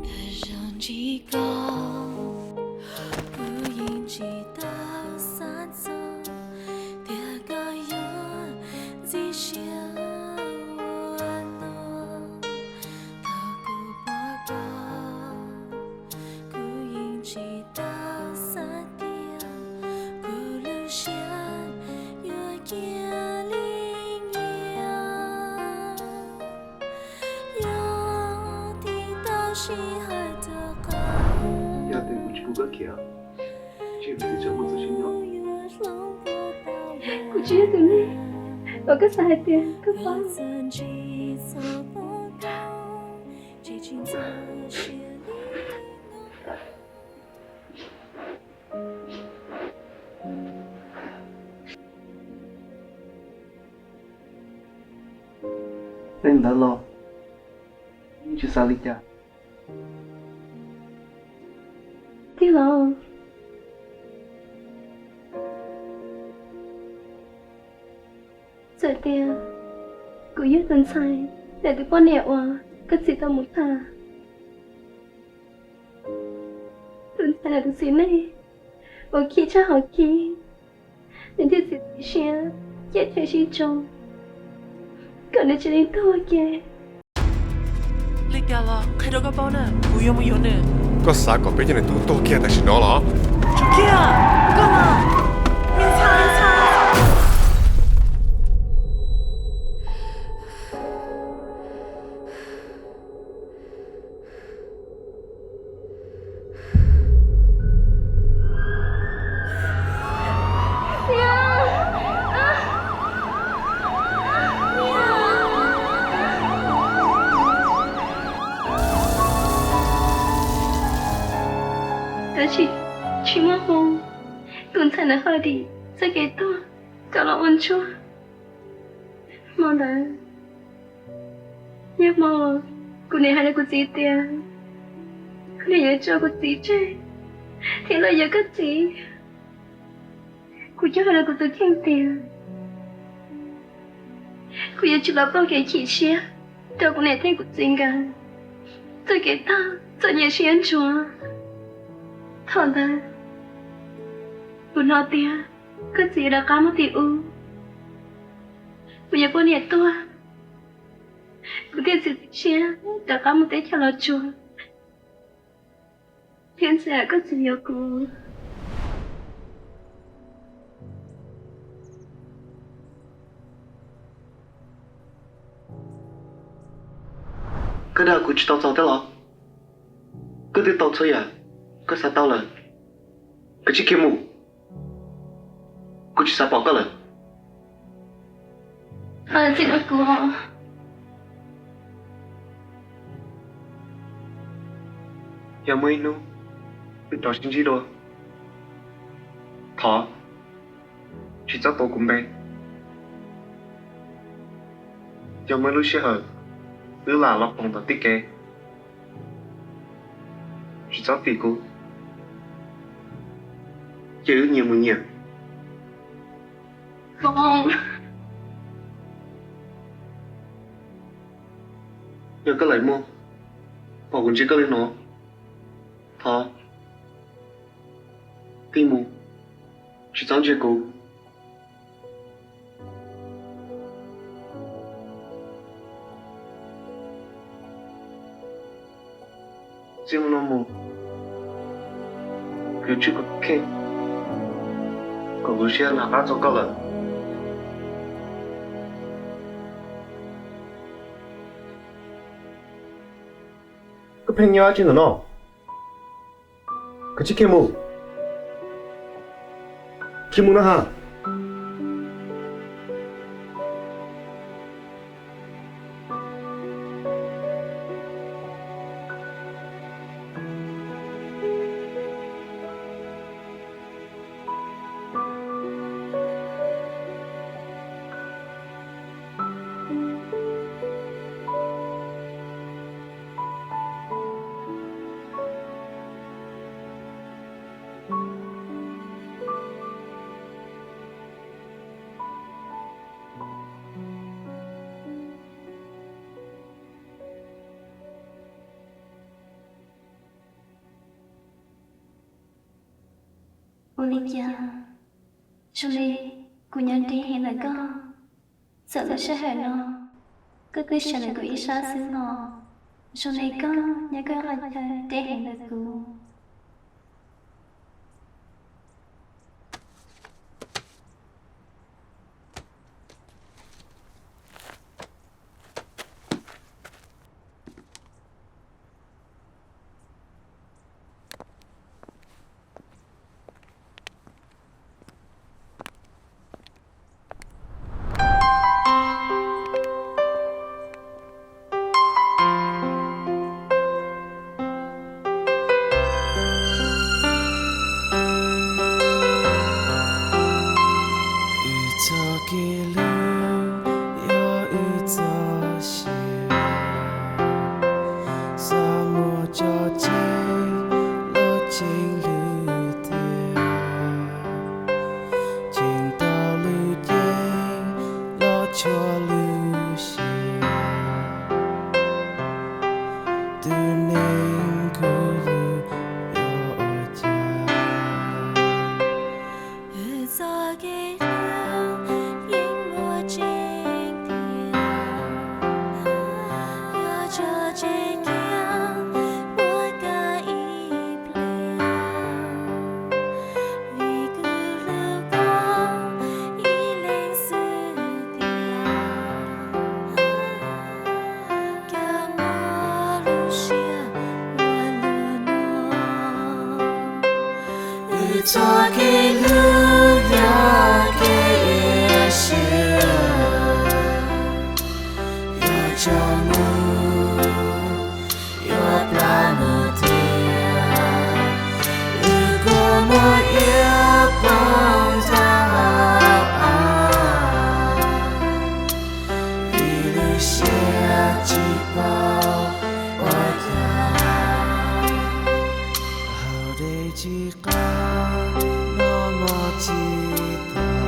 Tag zog ntsib koj, kuv yeej tsis tau xav txog tias koj yuav ntxim siab ua luaj. Thaum kuv pom koj, kuv yeej tsis tau xav tias kuv lub siab yuav cia li nyiam. Yog tig tau sij hawm rov qab, yog tias kuv tsis pub koj khiav, ces kuv twb tsis muaj txoj sia nyob. Kuv tsis yog tus neeg uas koj xav hais tias koj paub. Tej ntawd los yeej tsis xav li cas. Tij laug, txawm tias kuv yog tus ntxhais ntawm tus poj niam uas koj txiv tau mus tham, tus ntxhais ntawm tus txiv neej uas khib tshaj hauv khib, nws thiaj txiav txim siab ciaj ciam sib tso kom nws cia li tuag kiag. Li cas los qhia rau koj paub na, kuv yuav mus yuav nws. Koj xav kom peb cov niam tub tuag kiag tam sim no los? Tso kiag, koj mas, me ntxhais, me ntxhais. Tab sis tsis muaj hmoo, tus ntxhais ntawd ho dim txoj kev tuag kom los ua ntsuag. Hmo ntawd yog hmo kuv niam hais rau kuv txiv tias kuv niam yuav tso kuv txiv tseg thiab los yuav koj txiv. Kuv coj hais rau kuv tus kheej tias kuv yuav tsis los pauj kev chim siab rau kuv niam thiab kuv txiv nkawd txoj kev tag txom nyem siab ntsuav. Thaum ntawd kuv hnov tias koj txiv yuav rov qab mus tim ub, kuv yog poj niam tuag, kuv thiaj txiav txim siab rov qab mus teb chaws Los Tsuas thiab ntxias koj txiv yuav kuv. Koj dag kuv tsis tau txaus thiab los? Koj twb tau txhua yam koj xav tau lawm, koj cia li khiav mus. Kuv tsis xav pom koj lawm. Txim rau kuv. Yog muaj ib hnub wb rov sib ntsib dua, thov tsis txhob tuav kuv npe. Yog muaj ib lub sij hawm wb lam los ploog tom tib kev, tsis txhob tim kuv, cia wb nyias mus nyias. Yog koj lam muaj, pom kuv ntsia koj li no, thov wb mus, tsis txhob ntsia kuv. Txij no mus, kuv yuav tswj kuv kheej kom kuv siab nag qab txog koj lawm. Koj pheej nyob dab tsi ntawm no? Koj cia li khiav mus, khiav mus na ha. Ua li cas zoo li kuv nyob deb heev ntawm koj? Txawm lub sij hawm no koj twb sawv ntawm kuv ib sab xwb los zoo li koj nyob koj qhov chaw deb heev ntawm kuv. Wb txoj kev hlub yog wb txoj sia, xav muaj tso tseg los tseem hlub tiag, tseem tau lub cev los tshuav lub siab. Tus neeg kuv hlub yuav ua cas? Wb txoj kev hlub yeej muaj tseeb tiag, yuav tso tseg kiag muaj kav ib pliag, vim kuv hlub koj ib leeg xwb tiag. Koj muaj lub siab ua luaj no, wb txoj kev hlub yog kev iab siab, yuav tsaus ntuj yuav plam mus tiag, wb kua muag iab poob tag hauv av, vim lub siab tsis paub ua cas. Haus dej tsis qab, noj mov tsis tas,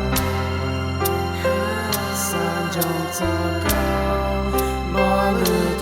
xav ntsoov txog koj, mob lub